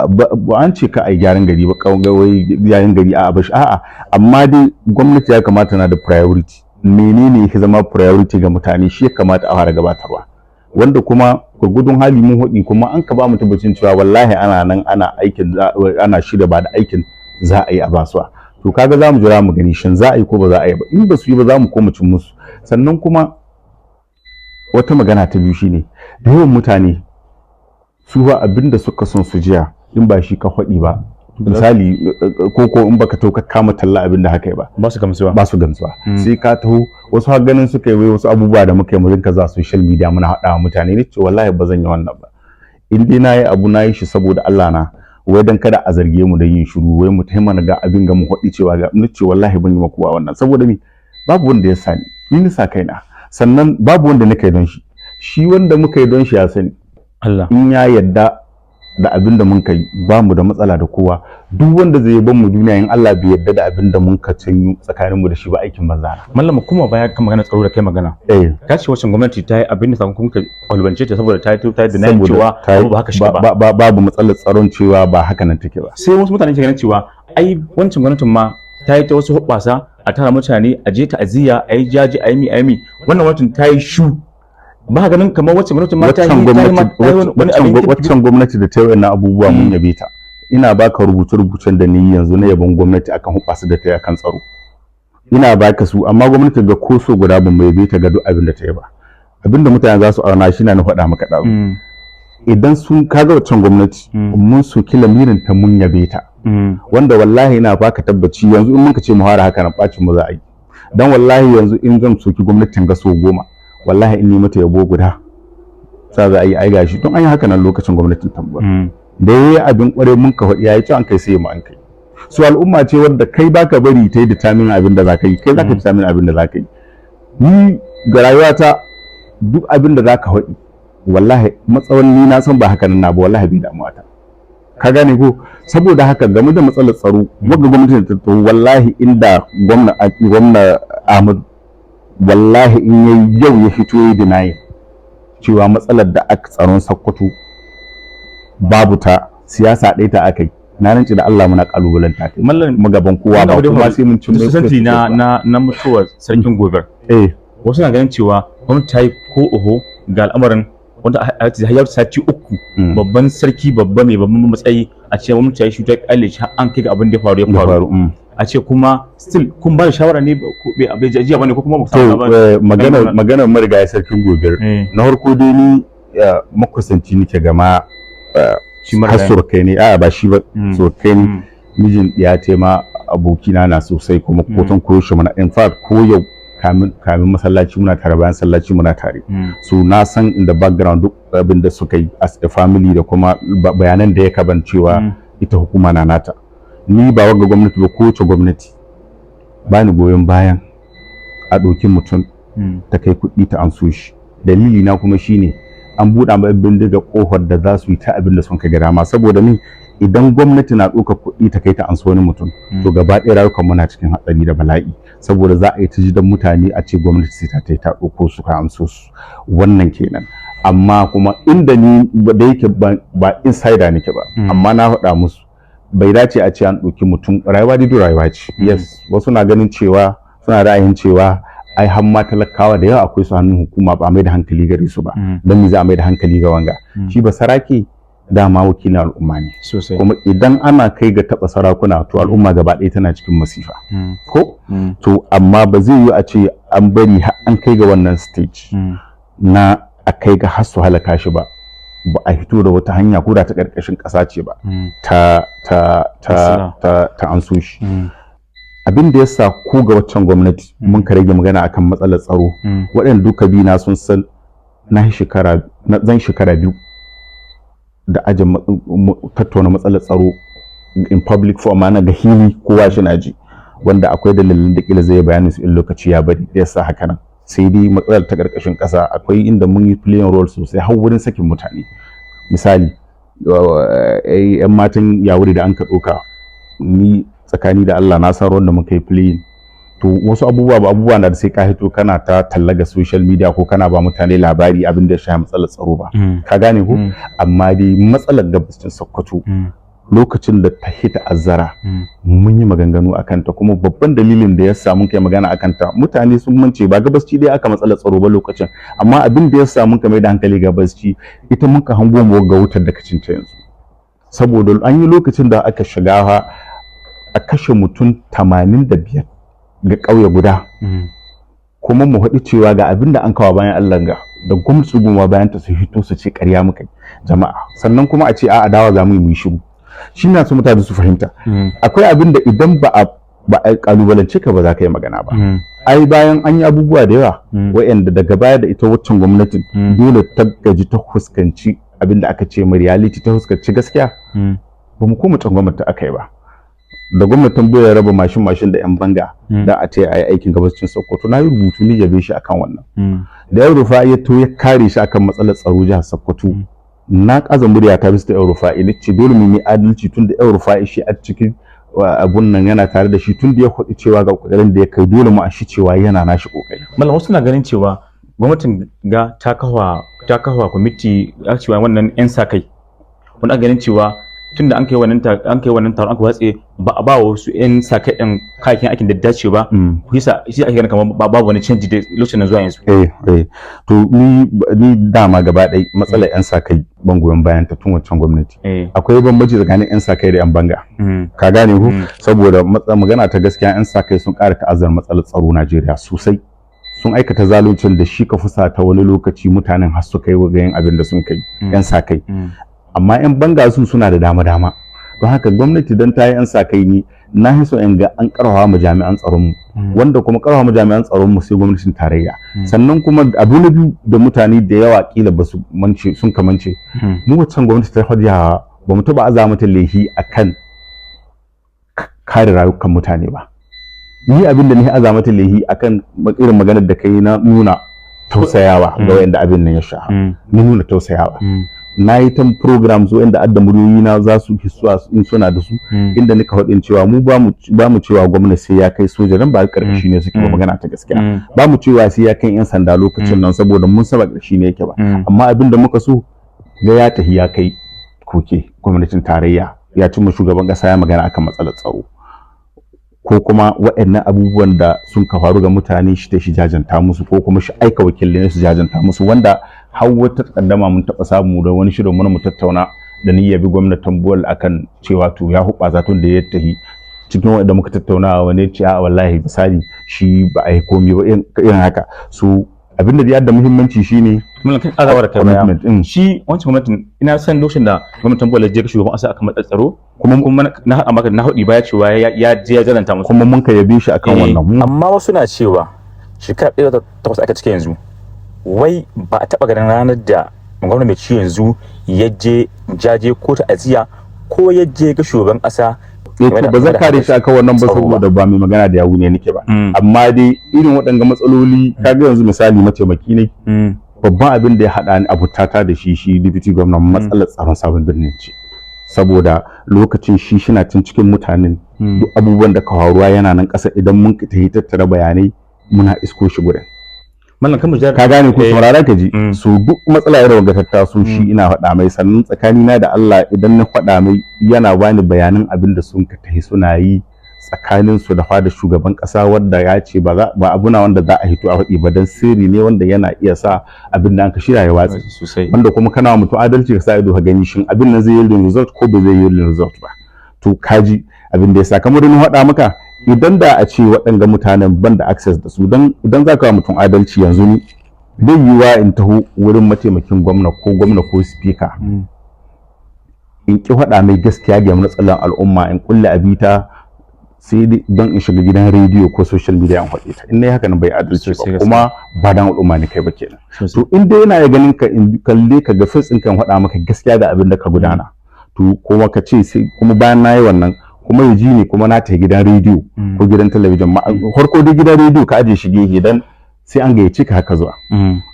Ba an ce ka a yi gyaran gari ba, kawai gyaran gari a bashi, a'a, amma dai gwamnati ya kamata na da priority. Menene yake zama priority ga mutane, shi ya kamata a fara gabatarwa. Wanda kuma gurgudun hali mun hudi, kuma an ka ba mu tabbacin cewa wallahi ana nan ana aikin, ana shirya ba da aikin za a yi a basuwa. To kaga za mu jira mu gani shin za a yi ko ba za a yi ba. In ba su yi ba, za mu koma cin musu. Sannan kuma wata magana ta biyu shine, da yawan mutane su ba abin da suka son su jiya in ba shi ka faɗi ba, misali, ko in baka to ka kama talla abin da haka yi ba, ba su gamsuwa. Ba su gamsuwa. Sai ka taho, wasu har ganin suka yi wasu abubuwa da muka yi mu rinka za social media muna haɗa wa mutane ne. Ce wallahi ba zan yi wannan ba. In dai na yi abu, na yi shi saboda Allah na, wai dan kada a zarge mu da yin shiru, wai mu taimaka ga abin ga mu haɗi cewa ga ni ce wallahi ban yi maku wannan, saboda mi? Babu wanda ya sani, ni sa kaina. Sannan babu wanda nika yi don shi. Shi wanda muka yi don shi ya sani. Allah. In ya yarda da abin da mun kai, ba mu da matsala da kowa. Duk wanda zai ban mu duniya, in Allah bai yarda da abin da mun ka canyu tsakanin mu da shi ba, aikin banza na. Mallam, kuma baya kan magana tsaro da kai magana, ka ce wacce gwamnati ta yi abin da sakamakon ka kwalbance ta saboda ta yi denying cewa abu ba haka shi ba. Babu matsalar tsaron, cewa ba haka nan take ba. Sai wasu mutane ke ganin cewa ai wancan gwamnatin ma ta yi ta wasu hoɓɓasa, a tara mutane a je ta'aziyya, a yi jaji, a yi mi a yi mi. Wannan gwamnatin ta yi shu. Ba ganin kamar wacce gwamnatin ma ta yi wani abin? Waccan gwamnati da ta yi wannan abubuwa, mun yabe ta. Ina baka rubuce-rubucen da ni yanzu na yabon gwamnati akan hoɓɓasa da ta yi akan tsaro, ina baka su. Amma gwamnati ga ko so guda ban mai yabe ta ga duk abin da ta yi ba. Abin da mutane za su auna shi na na faɗa maka ɗazu, idan sun kaga waccan gwamnati mun soki lamirin ta, mun yabe ta. Wanda wallahi ina baka tabbaci, yanzu in muka ce mu fara haka nan, bacin mu za a yi. Dan wallahi yanzu in zan soki gwamnatin ga so 10, wallahi in yi mata yabo guda sa za a yi ai gashi. Don an yi haka nan lokacin gwamnatin Tambuwal da yayi abin kware, mun ka faɗi yayi ci an kai, sai mu an kai su. Al'umma ce wadda kai baka bari ta yi determine abin da za ka yi, kai zaka determine abin da za ka yi. Ni ga rayuwata, duk abin da za ka faɗi, wallahi matsawan ni na san ba haka nan na ba, wallahi bai damuwa ta. Ka gane ko? Saboda haka game da matsalar tsaro, wagga gwamnati ta taho, wallahi inda gwamna Ahmad, wallahi in yayi yau ya fito yayi deny cewa matsalar da aka tsaron Sokoto babu ta, siyasa ɗaya ta aka yi, na rance da Allah muna kalubalanta ta Mallam, mu gaban kowa, ba kuma sai mun cin mai na mutuwar sarkin Gobir, wasu na ganin cewa gwamnati ta yi ko oho ga al'amarin, wanda a ya sati 3, babban sarki, babba mai babban matsayi, a ce gwamnati ta yi shi ta kyale shi an kai ga abin da ya faru ya faru. A ce kuma still kun ba da shawara ne bai jiya bane ko kuma ba? To, magana magana marigayi sarkin Gobir, na farko dai ni makusanci nake gama shi. Har surukai ne, a'a ba shi ba, surukai ne, mijin ya ce ma abokina na sosai, kuma koton koyo mana. In fact, ko yau kamin masallaci muna tare, bayan sallaci muna tare. So na san in the background duk abin da suka yi as a family da kuma bayanan da ya kaban cewa ita hukuma na nata. Ni ba wagga gwamnati ba, kowace gwamnati ba ni goyon bayan a ɗauki mutum ta kai kuɗi ta anso shi. Dalili na kuma shine an buɗe ma bindiga ƙofar da za su yi ta abin da sun kai ga dama. Saboda ni idan gwamnati na ɗaukar kuɗi ta kai ta anso wani mutum, to gaba ɗaya rayukan muna cikin hatsari da bala'i, saboda za a yi ta jidan mutane a ce gwamnati sai ta ta ta ɗauko su ka amso su. Wannan kenan. Amma kuma inda ni da yake ba insider nake ba, amma na faɗa musu bai dace a ce an ɗauki mutum. Rayuwa dai rayuwa ce. Yes, wasu na ganin cewa suna ra'ayin cewa ai har ma talakawa da yawa akwai su hannun hukuma, ba mai da hankali gare su ba. Don me za a mai da hankali ga wanga? Shi ba sarake dama wakilin al'umma ne. Kuma idan ana kai ga taɓa sarakuna, to al'umma gaba ɗaya tana cikin masifa ko. To amma ba zai yi a ce an bari har an kai ga wannan stage na a kai ga har su halaka shi ba, ba a hito da wata hanya ko da ta ƙarƙashin ƙasa ce ba ta ta ta Asala. ta anso shi. Abin da ya sa ko ga waccan gwamnati mun ka rage magana akan matsalar tsaro, waɗanda duka biyu na sun san na yi shekara na zan shekara 2 da aje tattauna matsalar tsaro in public forum, na ga hili kowa shi na ji, wanda akwai dalilin da kila zai bayani su in lokaci ya bari da yasa haka nan. Sai dai matsalar ta karkashin ƙasa, akwai inda mun yi playing role sosai har wurin sakin mutane. Misali, yan matan Yawuri da an ka ɗauka, ni tsakani da Allah na san rawar da muka yi playing. To, wasu abubuwa ba abubuwa na da sai ka hito kana ta talla ga social media ko kana ba mutane labari abin da ya shafi matsalar tsaro ba. Ka gane ko? Amma dai matsalar gabashin Sokoto, lokacin da ta hita azzara, mun yi maganganu a kanta. Kuma babban dalilin da ya sa mun kai magana a kanta, mutane sun mance ba gabasci dai aka matsalar tsaro ba lokacin, amma abin da ya sa mun kai mai da hankali gabasci, ita muka hango mu ga wutar da kacinta yanzu, saboda an yi lokacin da aka shiga a kashe mutum 85 ga ƙauye guda, kuma mu haɗu cewa ga abin da an kawo bayan Allah ga da gwamnati goma bayan ta su hito su ce ƙarya muka yi jama'a, sannan kuma a ce a adawa za mu yi mu yi shiru. Shi na su mutane su fahimta, akwai abin da idan ba a kalubalance ka ba, za ka yi magana ba. Ai bayan an yi abubuwa da yawa wa'anda daga baya da ita waccan gwamnatin dole ta gaji, ta fuskanci abin da aka ce ma reality, ta fuskanci gaskiya, ba mu koma tsangwamar ta aka yi ba. Da gwamnatin bai raba mashin mashin da yan banga da a ce a yi aikin gabashin Sokoto, na yi rubutu ni yabe shi akan wannan. Da El Rufa'i ya to ya kare shi akan matsalar tsaro jihar Sokoto, na kaza murya ta bisa El Rufa'i, ni ce dole mu yi adalci, tun da El Rufa'i shi a cikin abun nan yana tare da shi, tun da ya faɗi cewa ga kokarin da ya kai, dole mu a shi cewa yana nashi kokari. Mallam, wasu na ganin cewa gwamnatin ga ta kafa kwamiti a cewa wannan yan sa kai, wani ganin cewa tunda an kai wannan taron aka watse, ba a ba wa wasu yan sa kai din kayayyakin aikin da dace ba, yasa shi ake ganin kamar babu wani canji da lokacin nan zuwa yanzu. Eh, to ni dama gaba ɗaya matsalar yan sa kai ban goyon bayan ta tun wancan gwamnati. Akwai bambanci tsakanin yan sa kai da yan banga. Ka gane ko? Saboda magana ta gaskiya, yan sa kai sun ƙara ta'azzara matsalar tsaro Najeriya sosai. Sun aikata zaluncin da shi ka fusata wani lokaci mutanen har su kai ga yin abin da sun kai, yan sa kai. Amma yan banga su suna da dama dama. Don haka gwamnati don ta yi yan sa kai, ni na fi so in ga an karfafa mu jami'an tsaron mu, wanda kuma karfafa mu jami'an tsaron mu sai gwamnatin tarayya. Sannan kuma abu na biyu da mutane da yawa kila ba su mance, sun kamance, mu wancan gwamnati ta jiha ba mu taba aza mata laifi akan kare rayukan mutane ba. Ni abin da ni aza mata laifi akan irin maganar da kai na nuna tausayawa ga wayanda abin nan ya sha, na nuna tausayawa. Na yi ta programs wanda adda muryoyi na za su hisuwa in suna da su, inda nika faɗin cewa mu ba mu cewa gwamnati sai ya kai soja dan ba karkashi ne suke ba. Magana ta gaskiya, ba mu cewa sai ya kai yan sanda lokacin nan, saboda mun saba karkashi ne yake ba. Amma abin da muka so ga ya tafi ya kai koke gwamnatin tarayya, ya cimma shugaban kasa, ya magana akan matsalar tsaro, ko kuma waɗannan abubuwan da sun ka faru ga mutane, shi ta shi jajanta musu, ko kuma shi aika wakilai su jajanta musu. Wanda har wata takaddama mun taɓa samu da wani shirin mu tattauna da ni yabi gwamnatin Buwal akan cewa to ya huɓa tun da ya tahi. Cikin wanda muka tattauna, wani ce a wallahi misali shi ba a yi komi ba irin haka. So abin da ya da muhimmanci shine Mun kan ƙara da kai baya, shi wancan gwamnatin, ina san lokacin da gwamnatin Bola je shugaban ƙasa akan matsalar tsaro, kuma na haɗa maka na haɗi baya cewa ya je ya jalanta musu. Kuma mun ka yabe shi akan wannan. Amma wasu na cewa shekara 1.8 aka cike yanzu, wai ba a taɓa ganin ranar da gwamnati mai ci yanzu ya je jaje ko ta'aziyya ko ya je ga shugaban ƙasa. Ba zan kare shi akan wannan ba, saboda ba mai magana da yawu ne nake ba. Amma dai irin waɗanga matsaloli, kaga yanzu misali mataimaki ne, babban abin da ya haɗa ni abutata da shi, shi deputy gwamna, matsalar tsaron Sabon Birnin ce, saboda lokacin shi shina cin cikin mutanen, duk abubuwan da ka faruwa yana nan ƙasa. Idan mun tafi tattara bayanai, muna isko shi gurin. Mallam, kan mu Ka gane ko? Saurara ka ji, so duk matsala irin wanga ta taso, shi ina faɗa mai. Sannan tsakanina da Allah, idan na faɗa mai, yana bani bayanan abin da sun ka tahi suna yi tsakanin su da fada shugaban kasa, wanda ya ce ba ba abuna wanda za a hito a faɗi ba, dan sirri ne wanda yana iya sa abin da aka shirya ya watsi. Wanda kuma kana wa mutum adalci, ka sa ido ka gani shin abin nan zai yi result ko ba zai yi result ba. To, kaji abin da ya sa kamar na faɗa maka, idan da a ce waɗanga mutanen ban da access da su, dan idan za ka wa mutum adalci yanzu, ni Bai yiwuwa in taho wurin mataimakin gwamna ko gwamna ko speaker in ki faɗa mai gaskiya ga matsalar al'umma, in kulle abita sai dai don in shiga gidan rediyo ko social media in faɗe ta. In nayi haka nan bai adalci Sosai ba, gaskiya. kuma ba dan al'umma ne kai ba kenan. Sosai. To in dai yana ganin ka, in kalle ka ga face ɗinka, in faɗa maka gaskiya ga abin da ka gudana, to kuma ka ce sai kuma bayan nayi wannan kuma ya ji ni kuma na tafi gidan rediyo ko gidan talabijin ma, farko dai gidan rediyo ka aje shi gehe dan sai an gayyace ka haka zuwa.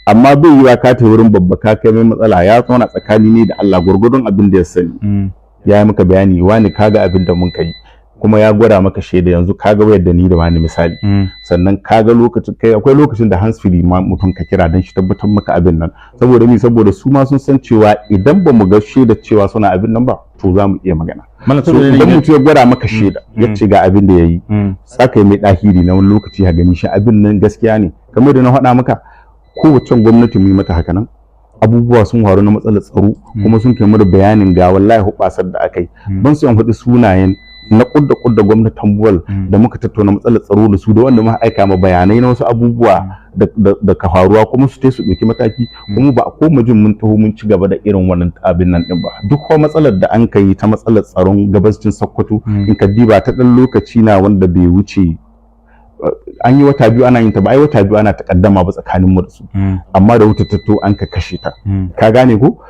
Amma bai yiwa ka tafi wurin babba, ka kai mai matsala, ya zauna tsakani ne da Allah gurgurdun abin da ya sani, ya yi maka bayani, wani kaga abin da mun kai, kuma ya gwada maka shaida, yanzu kaga wayar da ni da wani misali. Sannan kaga lokacin kai akwai lokacin da hands free ma mutum ka kira don shi tabbatar maka abin nan. Saboda mi? Saboda su ma sun san cewa idan ba mu ga shaida cewa suna abin nan ba, to za mu iya magana. Malam, So saboda idan yanayin- mutum ya gwada maka shaida, ya ce ga abin da ya yi, saka mai ɗahiri na wani lokaci ha gani shi abin nan gaskiya ne. Kamar da na faɗa maka, kowace gwamnati mu yi mata haka nan, abubuwa sun faru na matsalar tsaro, kuma sun kai mu da bayanin ga wallahi hubasar da aka yi. Ban so in faɗi sunayen na kudda kudda gwamnatin Tambuwal da muka tattauna matsalar tsaro da su, da wanda muka aika ma bayanai na wasu abubuwa da ka faruwa, kuma su su ɗauki mataki, kuma ba a koma jin mun taho mun ci gaba da irin wannan abin nan din ba. Duk kuma matsalar da an kai ta matsalar tsaron gabashin Sokoto, in ka diba ta ɗan lokaci na wanda bai wuce an yi wata 2 ana yin ta ba, ai wata 2 ana takaddama ba tsakanin mu da su, amma da wutar ta to an ka kashe ta. Ka gane ko?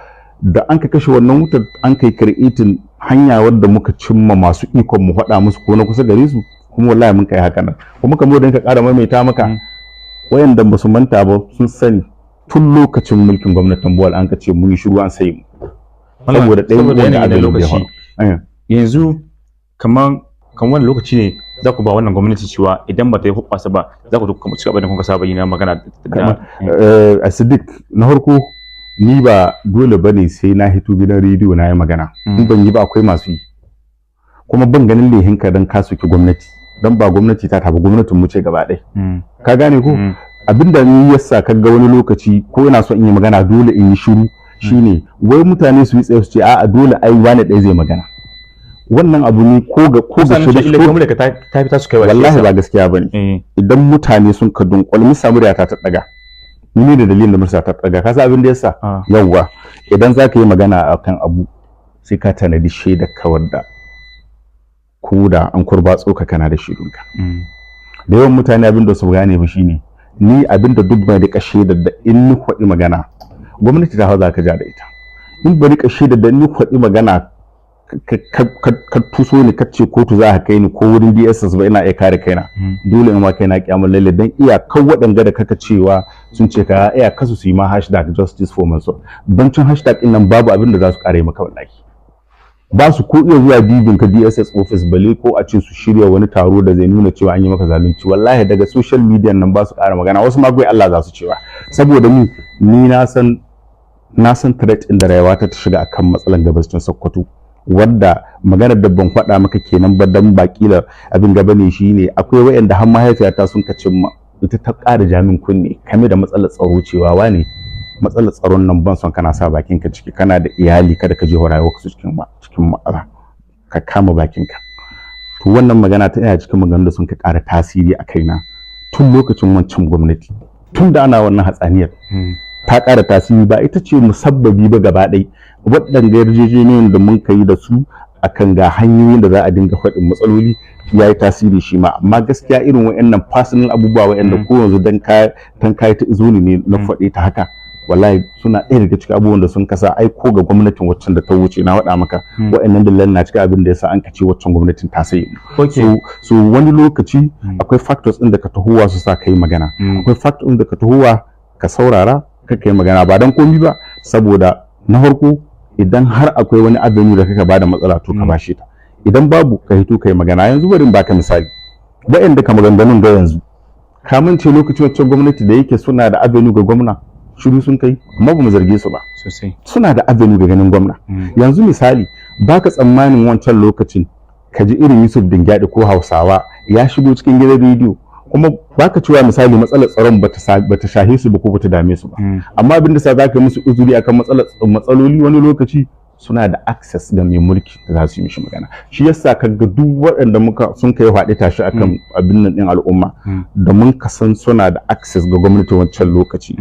Da an ka kashe wannan wutar, an kai creating hanya wadda muka cimma masu ikon mu faɗa musu ko na kusa gare su, kuma wallahi mun kai haka nan. Kuma kamar da ka ƙara maimaita maka, wayanda ba su manta ba sun sani, tun lokacin mulkin gwamnatin Buwal an ka ce mun yi shiru an sai mu. Malam, Saboda ɗayan saboda wanda yanayi na abin da ya lokaci. faru. Yanzu kaman wani lokaci ne za ku ba wannan gwamnati cewa idan ba ta yi hoɓɓasa ba, za ku ci gaba da kuka saba yi na magana da A Sadiq, na farko ni ba dole bane sai na hito gidan rediyo na yi magana. In ban yi ba, akwai masu yi. Kuma ban ganin lehinka don ka soki gwamnati, don ba gwamnati ta tafi, gwamnatin mu ce gaba ɗaya. Ka gane ko? Abinda ni yasa ka ga wani lokaci ko ina so in yi magana dole in yi shiru shine wai mutane su yi tsaye su ce a'a, dole ai wani ɗaya zai magana. Wannan abu ne ko ga Sanin cewa shiru illa gwamnati ta fi tasu kaiwa shi wallahi yasa. Ba gaskiya bane. Idan mutane sun ka dunkul misa murya ta daga, ni ne da dalilin da murya ta daga, ka san abin da yasa? Yawwa, idan za ka yi magana akan abu, sai ka tanadi shaidar kawar da ko da an kurba tsoka kana da shaidunka. Da yawan mutane abin da su gane ba shine ni abin da duk ban rika shaidar da in ni faɗi magana gwamnati ta hau za ka ja da ita, in ba rika shaidar da in ni faɗi magana ka tuso ni ka ce kotu za ka kai ni ko wurin DSS ba, ina iya kare kaina. Dole in ma kaina kiyamul lalle dan iya kan waɗanda da kaka cewa sun ce ka iya kasu su yi ma #JusticeForMansur. Bancin hashtag din nan babu abin da za su kare maka. Wallahi ba su ko iya zuwa dibin ka DSS office, bale ko a ce su shirya wani taro da zai nuna cewa an yi maka zalunci. Wallahi daga social media nan ba su ƙara magana, wasu ma goyi Allah za su cewa. Saboda ni na san threat ɗin da rayuwa ta shiga akan matsalan gabashin Sokoto, wadda maganar da ban faɗa maka kenan ba dan ba kila abin gaba ne, shine akwai wayanda har mahaifiyata sun ka cimma, ita ta ƙara jamin kunne kame da matsalar tsaro, cewa wane, matsalar tsaron nan ban son kana sa bakinka ciki, kana da iyali, kada ka je rayuwarka su cikin matsala, ka kama bakinka. To wannan magana ta ina cikin maganganun da sun ka ƙara tasiri a kaina tun lokacin wancan gwamnati, tun da ana wannan hatsaniyar. Ta ƙara tasiri, ba ita ce musabbabi ba gaba ɗai. Waɗanda yarjejeniyoyin da mun kai da su akan ga hanyoyin da za a dinga faɗin matsaloli ya yi tasiri shi ma. Amma gaskiya irin wa'annan personal abubuwa wa'anda ko yanzu dan kai ta izoni ne na faɗe ta haka, wallahi suna ɗaya daga cikin abubuwan da sun kasa ai ko ga gwamnatin waccan da ta wuce na faɗa maka, wa'annan dalilan na cikin abin da yasa an kace waccan gwamnatin ta sayi. So wani lokaci akwai factors ɗin da ka tahowa su sa kai magana, akwai factors ɗin da ka tahowa ka saurara ka kai magana, ba dan komi ba, saboda na farko idan har akwai wani avenue da kaka bada matsala, to ka bashe ta. Idan babu, ka hito kai magana. Yanzu bari in baka misali, wa'anda ka maganganun ga yanzu, kamun ce lokacin waccan gwamnati da yake suna da avenue ga gwamna, shiru sun kai, amma ba mu zarge su ba. Suna da avenue ga ganin gwamna. Yanzu misali, baka tsammanin wancan lokacin ka ji irin Yusuf Dingyadi ko Hausawa ya shigo cikin gidan rediyo, kuma baka cewa misali matsalar tsaron bata shahe su ba ko bata dame su ba. Amma abin da sa zaka yi musu uzuri akan matsaloli, wani lokaci suna da access ga mai mulki da za su yi mishi magana. Shi yasa kaga duk waɗanda muka sun kai faɗi tashi akan abin nan ɗin al'umma da mun kasan suna da access ga gwamnati wancan lokaci.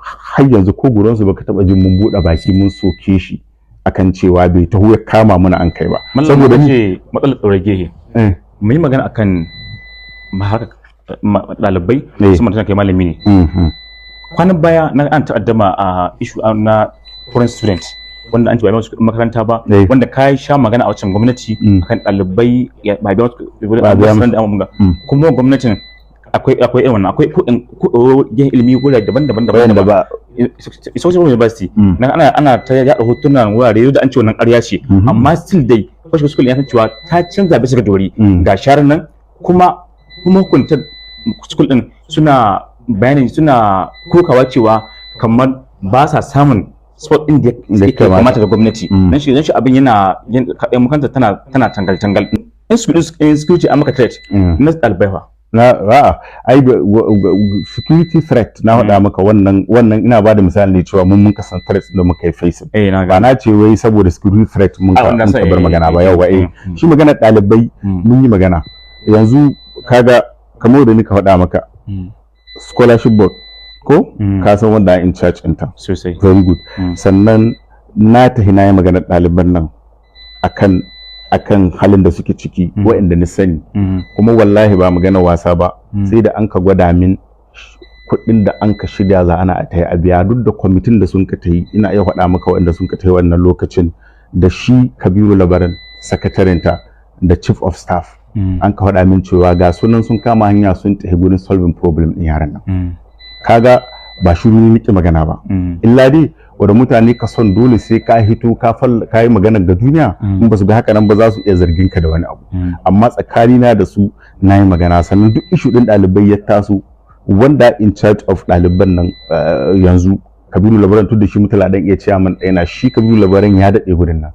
Har yanzu ko guransu baka taba jin mun buɗe baki mun soke shi akan cewa bai taho ya kama mana an kai ba. Saboda ni matsalar tsaro gehe, mu yi magana akan ɗalibai, musamman tana kai malami ne. Kwanan baya na an ta'addama a issue na foreign student wanda an ce ba biya kuɗin makaranta ba, wanda ka sha magana a wancan gwamnati akan ɗalibai ba biya kuɗin. Kuma gwamnatin akwai irin wannan, akwai kuɗin kuɗin ilimi wurare daban-daban daban daban. Social University nan ana ta yaɗa hotunan wurare da an ce wannan ƙarya ce, amma still dai Kwashe School ya san cewa ta canza bisa ga dori ga sharar nan. Kuma hukunta school din suna bayanin, suna kokawa cewa kamar ba sa samun support din da ya kamata da gwamnati. Dan shi abin yana makaranta tana tangal tangal, insecurity an maka threat na ɗalibai fa. Na a'a, ai security threat na faɗa maka wannan ina ba da misali ne cewa mun kasan threats da muka yi facing. Ba na ce wai saboda security threat mun ka bar magana ba. Yau ba, eh, shi magana ɗalibai mun yi magana. Yanzu kaga kamar da nika faɗa maka, scholarship board ko ka san wanda in charge ɗinta? Sosai. Very good. Sannan na tahi na yi magana ɗaliban nan akan halin da suke ciki, waɗanda ni sani. Kuma wallahi ba magana wasa ba, sai da an ka gwada min kuɗin da an ka shirya za ana a tayi a biya, duk da kwamitin da sun ka tayi. Ina iya faɗa maka waɗanda sun ka tayi wannan lokacin, da shi Kabiru Labaran, sakatarinta, da chief of staff. An ka faɗa min cewa ga sunan sun kama hanya sun tafi gurin solving problem ɗin yaran nan. Kaga ba shiru ne nake magana ba, illa dai wanda mutane ka son dole sai ka hito ka ka yi magana ga duniya, in ba su ga haka nan ba za su iya zargin ka da wani abu. Amma tsakanina da su na yi magana. Sannan duk issue din ɗalibai ya taso, wanda in charge of ɗaliban nan yanzu Kabiru Labaran, tun da shi mutala dan iya chairman ɗaya na shi Kabiru Labaran ya daɗe gurin nan,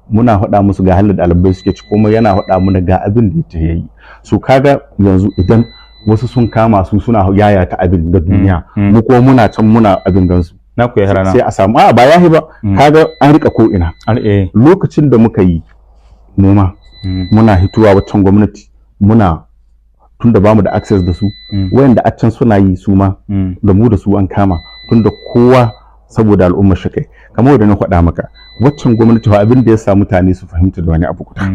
muna faɗa musu ga halin da ɗalibai suke ci, kuma yana faɗa mana ga abin da ya yi. So kaga yanzu idan wasu sun kama su suna yayata abin ga duniya, mu kuma muna can muna abin gansu. Na ku ya rana. Sai a samu a ba yahi ba. Kaga an rika ko ina. Lokacin da muka yi noma, muna hituwa waccan gwamnati, muna tunda bamu da access da su, wayanda a can suna yi su ma, da mu da su an kama, tunda kowa saboda al'ummar shi kai. Kamar da na faɗa maka, waccan gwamnati fa, abin da ya sa mutane su fahimta da wani abu guda,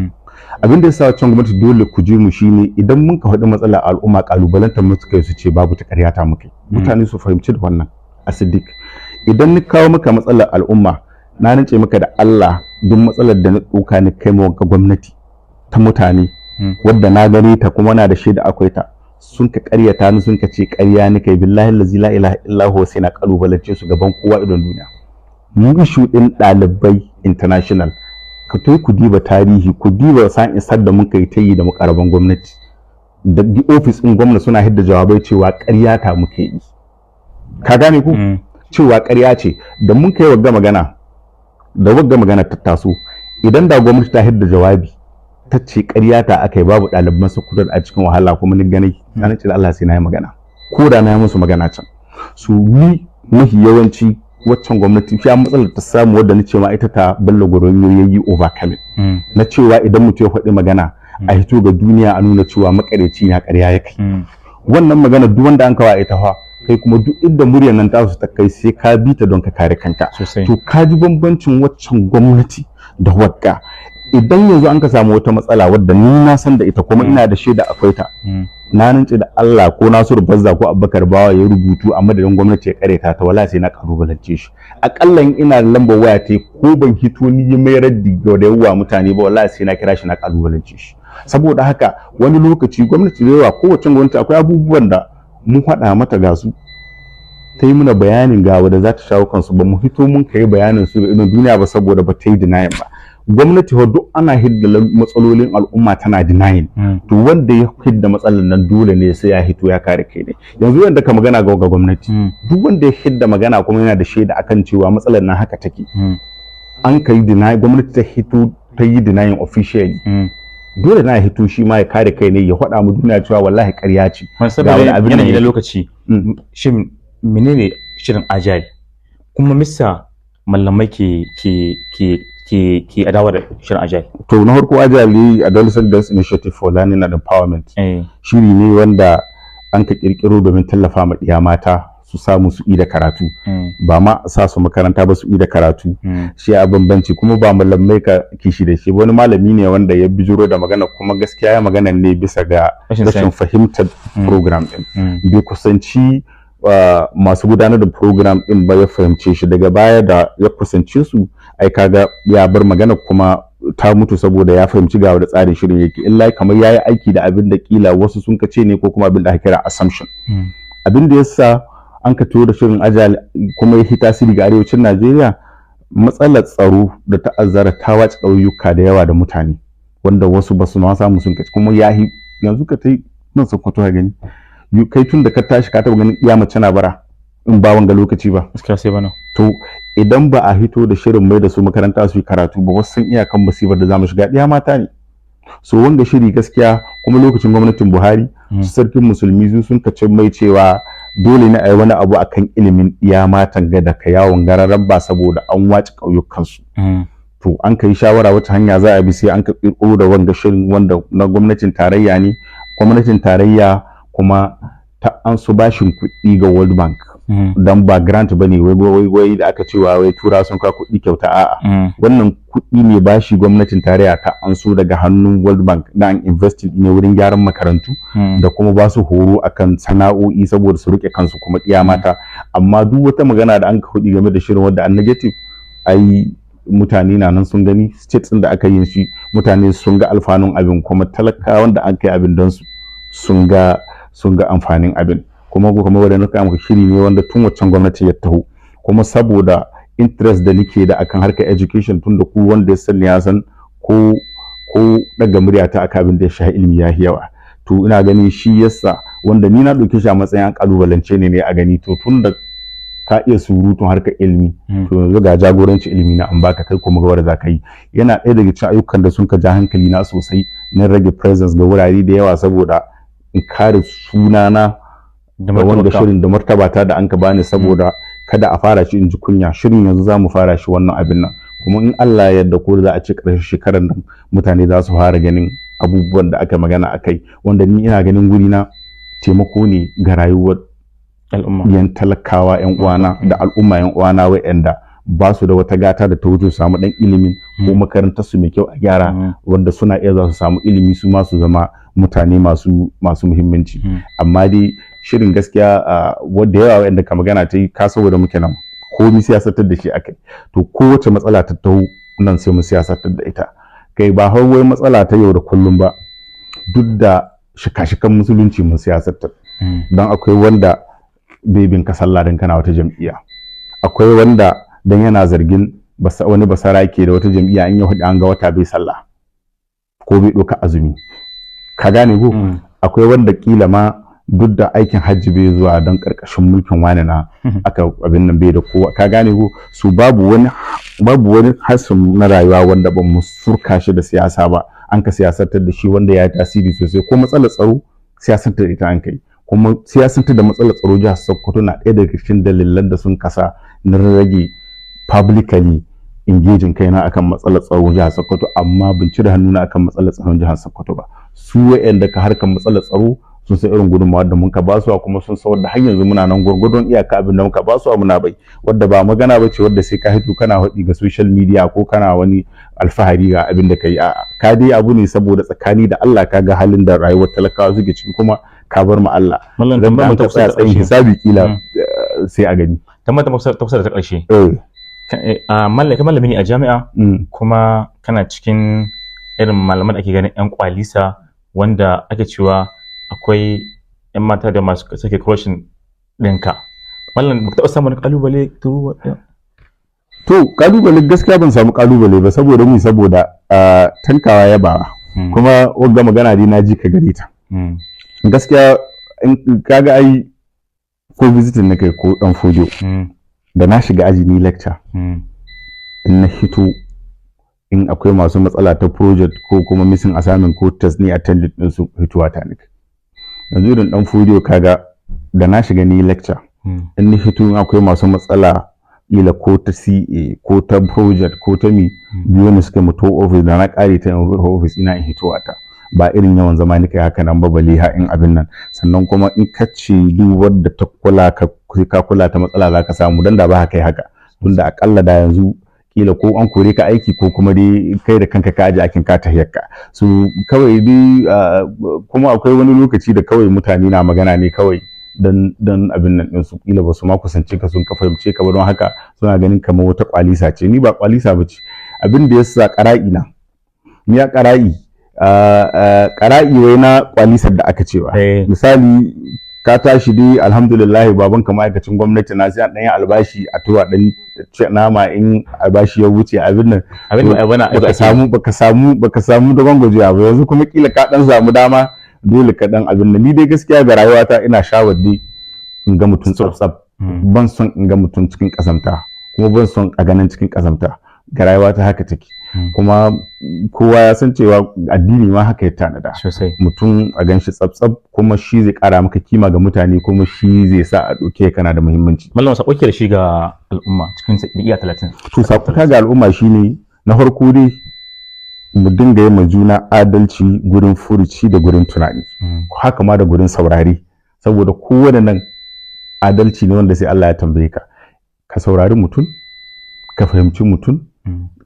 abin da ya sa waccan gwamnati dole ku ji mu shine idan mun ka faɗi matsalar al'umma, kalubalantar mu suka yi su ce babu ta, ƙarya ta muke. Mutane su fahimci da wannan a Siddiq, idan ni kawo maka matsalar al'umma, na nace maka da Allah, duk matsalar da na ɗauka ni kai ma gwamnati ta mutane wadda na gane ta kuma na da shaida akwai ta, sun ka ƙaryata ni, sun ka ce ƙarya ni kai, billahi allazi la ilaha illa huwa sai na kalubalance su gaban kowa idon duniya. Mu issue din ɗalibai international, ka to ku diba tarihi, ku diba sa'in isar da muka yi ta yi da mukarraban gwamnati da ofis ɗin gwamnati, suna hidda jawabai cewa ƙarya ta muke yi. Ka gane ku cewa ƙarya ce da mun kai wagga magana, da wagga magana ta taso, idan da gwamnati ta hidda jawabi ta ce ƙarya ta aka yi, babu ɗaliban Sokoto a cikin wahala, kuma ni gani na ce da Allah sai na yi magana, ko da na yi musu magana can su. Ni mafi yawanci waccan gwamnati shi matsalar ta samu, wadda ni ce ma ita ta Bello Goronyo yayi overcoming, na cewa idan mutum ya faɗi magana a hito ga duniya a nuna cewa makareci ya ƙarya ya kai. Wannan magana duk wanda an kawa ita fa, kai kuma duk inda muryar nan tasu ta kai sai ka bi ta don ka kare kanka. To ka ji bambancin waccan gwamnati da wagga. Idan yanzu an ka samu wata matsala wadda ni na san da ita kuma ina da shaida akwai ta, na nance da Allah ko Nasiru Bazza ko Abubakar Bawa ya rubutu a madadin gwamnati ya kareta ta, wala sai na kalubalance shi. Akalla in ina da lambar waya ta, ko ban hito ni yi mai raddi ga da yawa mutane ba, wallahi sai na kira shi na kalubalance shi. Saboda haka wani lokaci gwamnati da yawa, kowace gwamnati akwai abubuwan da mun faɗa mata ga su, ta yi mana bayanin ga wanda za ta shawo kansu, ba mu hito mun kai bayanin su ga idon duniya ba, saboda ba ta yi denying ba. Gwamnati fa duk ana hidda matsalolin al'umma tana denying. To wanda ya hidda matsalar nan dole ne sai ya hito ya kare kai ne. Yanzu yanda ka magana ga gwamnati, duk wanda ya hidda magana kuma yana da shaida akan cewa matsalar nan haka take, an kai deny, gwamnati ta hito ta yi denying officially, dole na hito shi ma ya kare kai ne, ya faɗa mu duniya cewa wallahi ƙarya ce. Saboda yanayi na lokaci, shin menene shirin Agile, kuma misa mallamai ke adawa da shirin Agile? To na farko, Agile, Adolescent Based Initiative for Learning and Empowerment, shiri ne wanda an ka kirkiro domin tallafa ma ɗiya mata. su samu su da karatu, ba ma sa su makaranta ba, su da karatu. Shi a bambanci kuma ba malamai ka kishi da shi, wani malami ne wanda ya bijiro da magana, kuma gaskiya ya magana ne bisa ga rashin fahimtar program din. Bai kusanci masu gudanar da program din ba ya fahimce shi. Daga baya da ya kusance su, ai kaga ya bar magana kuma ta mutu, saboda ya fahimci ga wanda tsarin shirin yake. Illa kamar yayi aiki da abin da kila wasu sun kace ne, ko kuma abin da aka kira assumption. Abin da yasa an ka da shirin Agile kuma ya tasiri ga arewacin Najeriya, matsalar tsaro da ta'azzara ta wace ƙauyuka da yawa da mutane, wanda wasu ba su ma samu sun kaci. Kuma yahi yanzu ka tai nan Sokoto ka gani, kai tun da ka tashi ka taɓa ganin iya mace na bara in ba wanga lokaci ba? Gaskiya sai bana. To idan ba a hito da shirin mai da su makaranta su yi karatu ba, wasu san iyakan musibar da zamu shiga, ɗiya mata ne. So wanga shiri gaskiya, kuma lokacin gwamnatin Buhari, sarkin musulmi su sun kace mai cewa dole ne a yi wani abu akan ilimin ɗiya matan ga da ka yawon gararan ba, saboda an wace ƙauyukansu. To an kai shawara wata hanya za a bi, sai an ka ƙirƙiro da wanga shirin wanda na gwamnatin tarayya ne. Gwamnatin tarayya kuma ta an su bashin kuɗi ga World Bank, don ba grant ba ne wai wai wai da aka cewa wai tura sun ka kuɗi kyauta. A'a, wannan kuɗi ne bashi gwamnatin tarayya ta an so daga hannun World Bank na an investing ne wurin gyaran makarantu da kuma ba su horo akan sana'o'i saboda su rike kansu, kuma ɗiya mata. Amma duk wata magana da an ka kuɗi game da shirin wanda an negative, ai mutane na nan sun gani. States ɗin da aka yin shi, mutane sun ga alfanun abin, kuma talakawan da an kai abin don su sun ga amfanin abin. Kuma kamar wanda nuka muka, shiri ne wanda tun waccan gwamnati ya taho. Kuma saboda interest da nike da akan harkar education, tun da ku wanda ya sani ya san ko daga murya ta aka abin da ya shahi ilimi ya yawa. To ina ganin shi yasa wanda ni na ɗauke shi a matsayin an kalubalance ne a gani, to tun da ka iya surutun harkar ilimi, to yanzu ga jagoranci ilimi na an baka, kai kuma ga wanda za ka yi. Yana ɗaya daga cikin ayyukan da sun ka ja hankali na sosai na rage presence ga wurare da yawa, saboda in kare sunana da wanda shirin da martabata da an ka bani, saboda kada a fara shi in ji kunya. Shirin yanzu za mu fara shi wannan abin nan, kuma in Allah ya yarda, ko za a ce ƙarshen shekarar nan mutane za su fara ganin abubuwan da aka magana a kai, wanda ni ina ganin guri na taimako ne ga rayuwar al'umma, yan talakawa yan uwana da al'umma yan uwana wa'anda ba su da wata gata da ta wuce su samu dan ilimin ko makarantar su mai kyau a gyara, wanda suna iya za su samu ilimi su ma su zama mutane masu muhimmanci. Amma dai shirin gaskiya, wanda yawa wa'anda ka magana ta yi ka, saboda muke nan komi siyasantar da shi akai. To kowace matsala ta taho nan sai mu siyasantar da ita. Kai, ba har wai matsala ta yau da kullum ba, duk da shika-shikan musulunci mun siyasantar, don akwai wanda bai bin ka sallah don kana wata jam'iyya, akwai wanda dan yana zargin wani basara ke da wata jam'iyya, in ya hudu an ga wata bai sallah ko bai ɗauka azumi, ka gane ko? Akwai wanda kila ma duk da aikin hajji bai zuwa don karkashin mulkin wani na aka abin nan bai da kowa, ka gane ko? Su babu wani hasin na rayuwa wanda ba mu surka shi da siyasa ba, an ka siyasantar da shi, wanda ya yi tasiri sosai. Ko matsalar tsaro siyasantar da ita an kai, kuma siyasantar da matsalar tsaro jihar Sokoto na ɗaya daga cikin dalilan da sun kasa na rage publicly engaging kaina akan matsalar tsaro jihar Sokoto. Amma ban cire hannuna akan matsalar tsaron jihar Sokoto ba. Su wa'anda ka harkar matsalar tsaro sun san irin gudunmawa da muka ba su, kuma sun san wadda har yanzu muna nan gwargwadon iyaka abin da muka ba su muna bai, wadda ba magana ba ce wadda sai ka hito kana haɗi ga social media ko kana wani alfahari ga abin da ka yi. A'a, ka dai abu ne saboda tsakani da Allah ka ga halin da rayuwar talakawa suke ciki, kuma ka bar mu Allah. Mallam, idan tambayar an mu ta ka kusa tsaya da tsayin ƙarshe. Hisabi kila sai a gani. Tambayar ta kusa da ta ƙarshe. Mallam, kai malami ne a jami'a, kuma kana cikin irin malaman da ake ganin 'yan kwalisa, wanda ake cewa akwai 'yan mata da masu sake crushing ɗinka. Mallam, baka taɓa samun kalubale turu? To kalubale, gaskiya ban samu kalubale ba, saboda mu saboda tankawa yabawa. Kuma wagga magana dai na ji ka gare ta. Gaskiya in kaga ai ko visiting na kai ko dan fojo, da na shiga aji ni lecture, in na hito, in akwai masu matsala ta project ko kuma missing assignment ko test ni attended din su, hitowa ta nik. Yanzu irin dan fojo, kaga da na shiga ni lecture, in na hito, in akwai masu matsala ila ko ta CA ko ta project ko ta mi, biyo ne suka mutu office, da na kare ta office ina in hitowa ta. Ba irin yawan zama ni kai haka nan ba, bale ha in abin nan. Sannan kuma in ka ce duk wadda ta kula ka, ka kula ta, matsala za ka samu, dan da ba kai haka, tunda akalla da yanzu kila ko an kore ka aiki, ko kuma dai kai da kanka ka aje aikin ka tahiyarka. So kawai dai kuma akwai wani lokaci da kawai mutane na magana ne kawai dan abin nan ɗinsu, kila ba su ma kusance ka sun ka fahimce ka ba, don haka suna ganin kamar wata kwalisa ce. Ni ba kwalisa ba ce. Abin da yasa ƙara'i na ni ya ƙara'i, ƙara'i wai na kwalisar da aka cewa, misali ka tashi dai, alhamdulillah, babanka ma'aikacin gwamnati na, sai an ɗan yi albashi a tuwa ɗan ci nama, in albashi ya wuce abin nan. Abin da bana Baka samu dogon gwajiya ba. Yanzu kuma kila ka dan samu dama, dole ka dan abin nan. Ni dai gaskiya ga rayuwata ina shawar dai in ga mutum tsaf. Ban son in ga mutum cikin kazamta, kuma ban son a ganin cikin kazamta. Ga rayuwata haka take. Kuma kowa ya san cewa addini ma haka ya tanada. Mutum a ganshi tsaf, kuma shi zai kara maka kima ga mutane, kuma shi zai sa a ɗauke kana da muhimmanci. Mallam, sako ke da shi ga al'umma cikin daƙiƙa 30? To, sako ga al'umma shine, na farko dai mu dinga yi ma juna adalci gurin furuci da gurin tunani, haka ma da gurin saurari, saboda kowane nan adalci ne wanda sai Allah ya tambaye ka. Ka saurari mutum, ka fahimci mutum,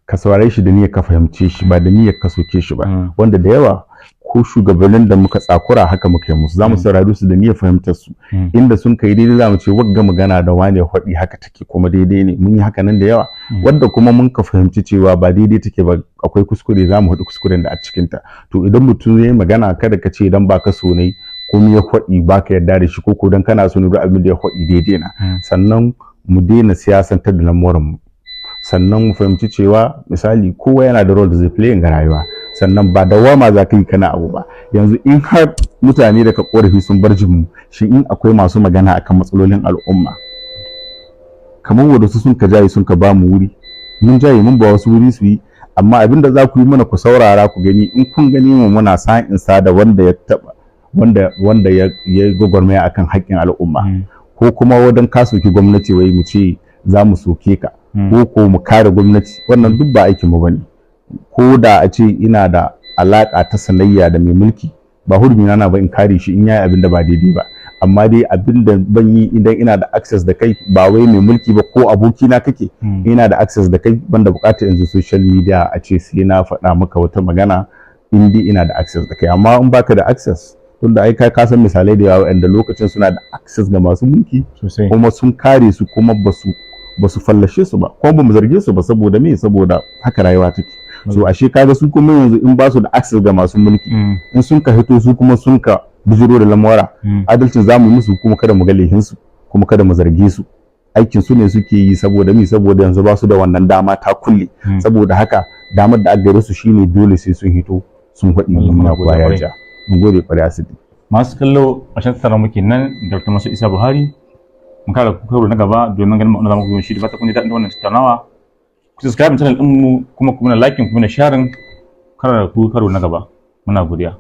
ka saurare shi da niyyar ka fahimce shi, ba da niyyar ka soke shi ba. Wanda da yawa ko shugabannin da muka tsakura haka muka yi musu. Za mu saurari su da niyyar fahimtar su. Inda sun kai daidai, za mu ce wagga magana da wane faɗi haka take, kuma daidai ne. Mun yi haka nan da yawa. Wadda kuma mun ka fahimci cewa ba daidai take ba, akwai kuskure, za mu haɗu kuskuren da a cikin ta. To, idan mutum ya yi magana, kada ka ce idan ba ka so ne komai ya faɗi ba ka yarda da shi, ko dan kana so ne duk abin da ya faɗi daidai na. Sannan mu daina siyasantar da lamuran mu. Sannan mu fahimci cewa, misali, kowa yana da role da zai play ga rayuwa. Sannan ba dawama za ka yi kana abu ba. Yanzu in har mutane daga korafi sun bar jinmu shi, in akwai masu magana akan matsalolin al'umma kamar wanda su sun ka jaye, sun ka ba mu wuri, mun jaye mun ba wasu wuri su yi. Amma abin da za ku yi mana, ku saurara ku gani. In kun gani mu muna sa'in sa da wanda ya taba wanda ya gwagwarmaya akan haƙƙin al'umma, ko kuma wadan ka soki gwamnati, wai mu ce za mu soke ka, ko mu kare gwamnati, wannan duk ba aikin mu bane. Ko da a ce ina da alaka ta sanayya da mai mulki, ba hurumi na ba in kare shi in yayi abin da ba daidai ba. Amma dai abin da ban yi, idan ina da access da kai, ba wai mai mulki ba, ko aboki na kake, ina da access da kai, banda bukatar yanzu social media a ce sai na faɗa maka wata magana in dai ina da access da kai. Amma in baka da access, tunda ai kai ka san misalai da yawa wanda lokacin suna da access ga masu mulki kuma sun kare su, kuma basu fallashe su ba, kuma bamu zarge su ba. Saboda me? Saboda haka rayuwa take. So ashe kaga su kuma yanzu in ba su da access ga masu mulki, in sun ka hito su kuma sun ka bijiro da lamura, adalcin zamu musu, kuma kada mu ga laihin su, kuma kada mu zarge su. Aikin su ne suke yi. Saboda me? Saboda yanzu ba su da wannan dama ta kulle. Saboda haka damar da aka gare su shine dole sai sun hito sun faɗi duniya kowa ya ja. Mun gode kwarai, Asidi. Masu kallo, a shan tsara muke nan da Dr. Mansur Isa Buhari. Mun kara ku karo na gaba domin ganin ma'ana zamu yi shi. Da fata kun ji daɗin wannan tattaunawa. Ku subscribe channel ɗinmu, kuma ku mana liking, ku mana sharing. Kara ku karo na gaba. Muna godiya.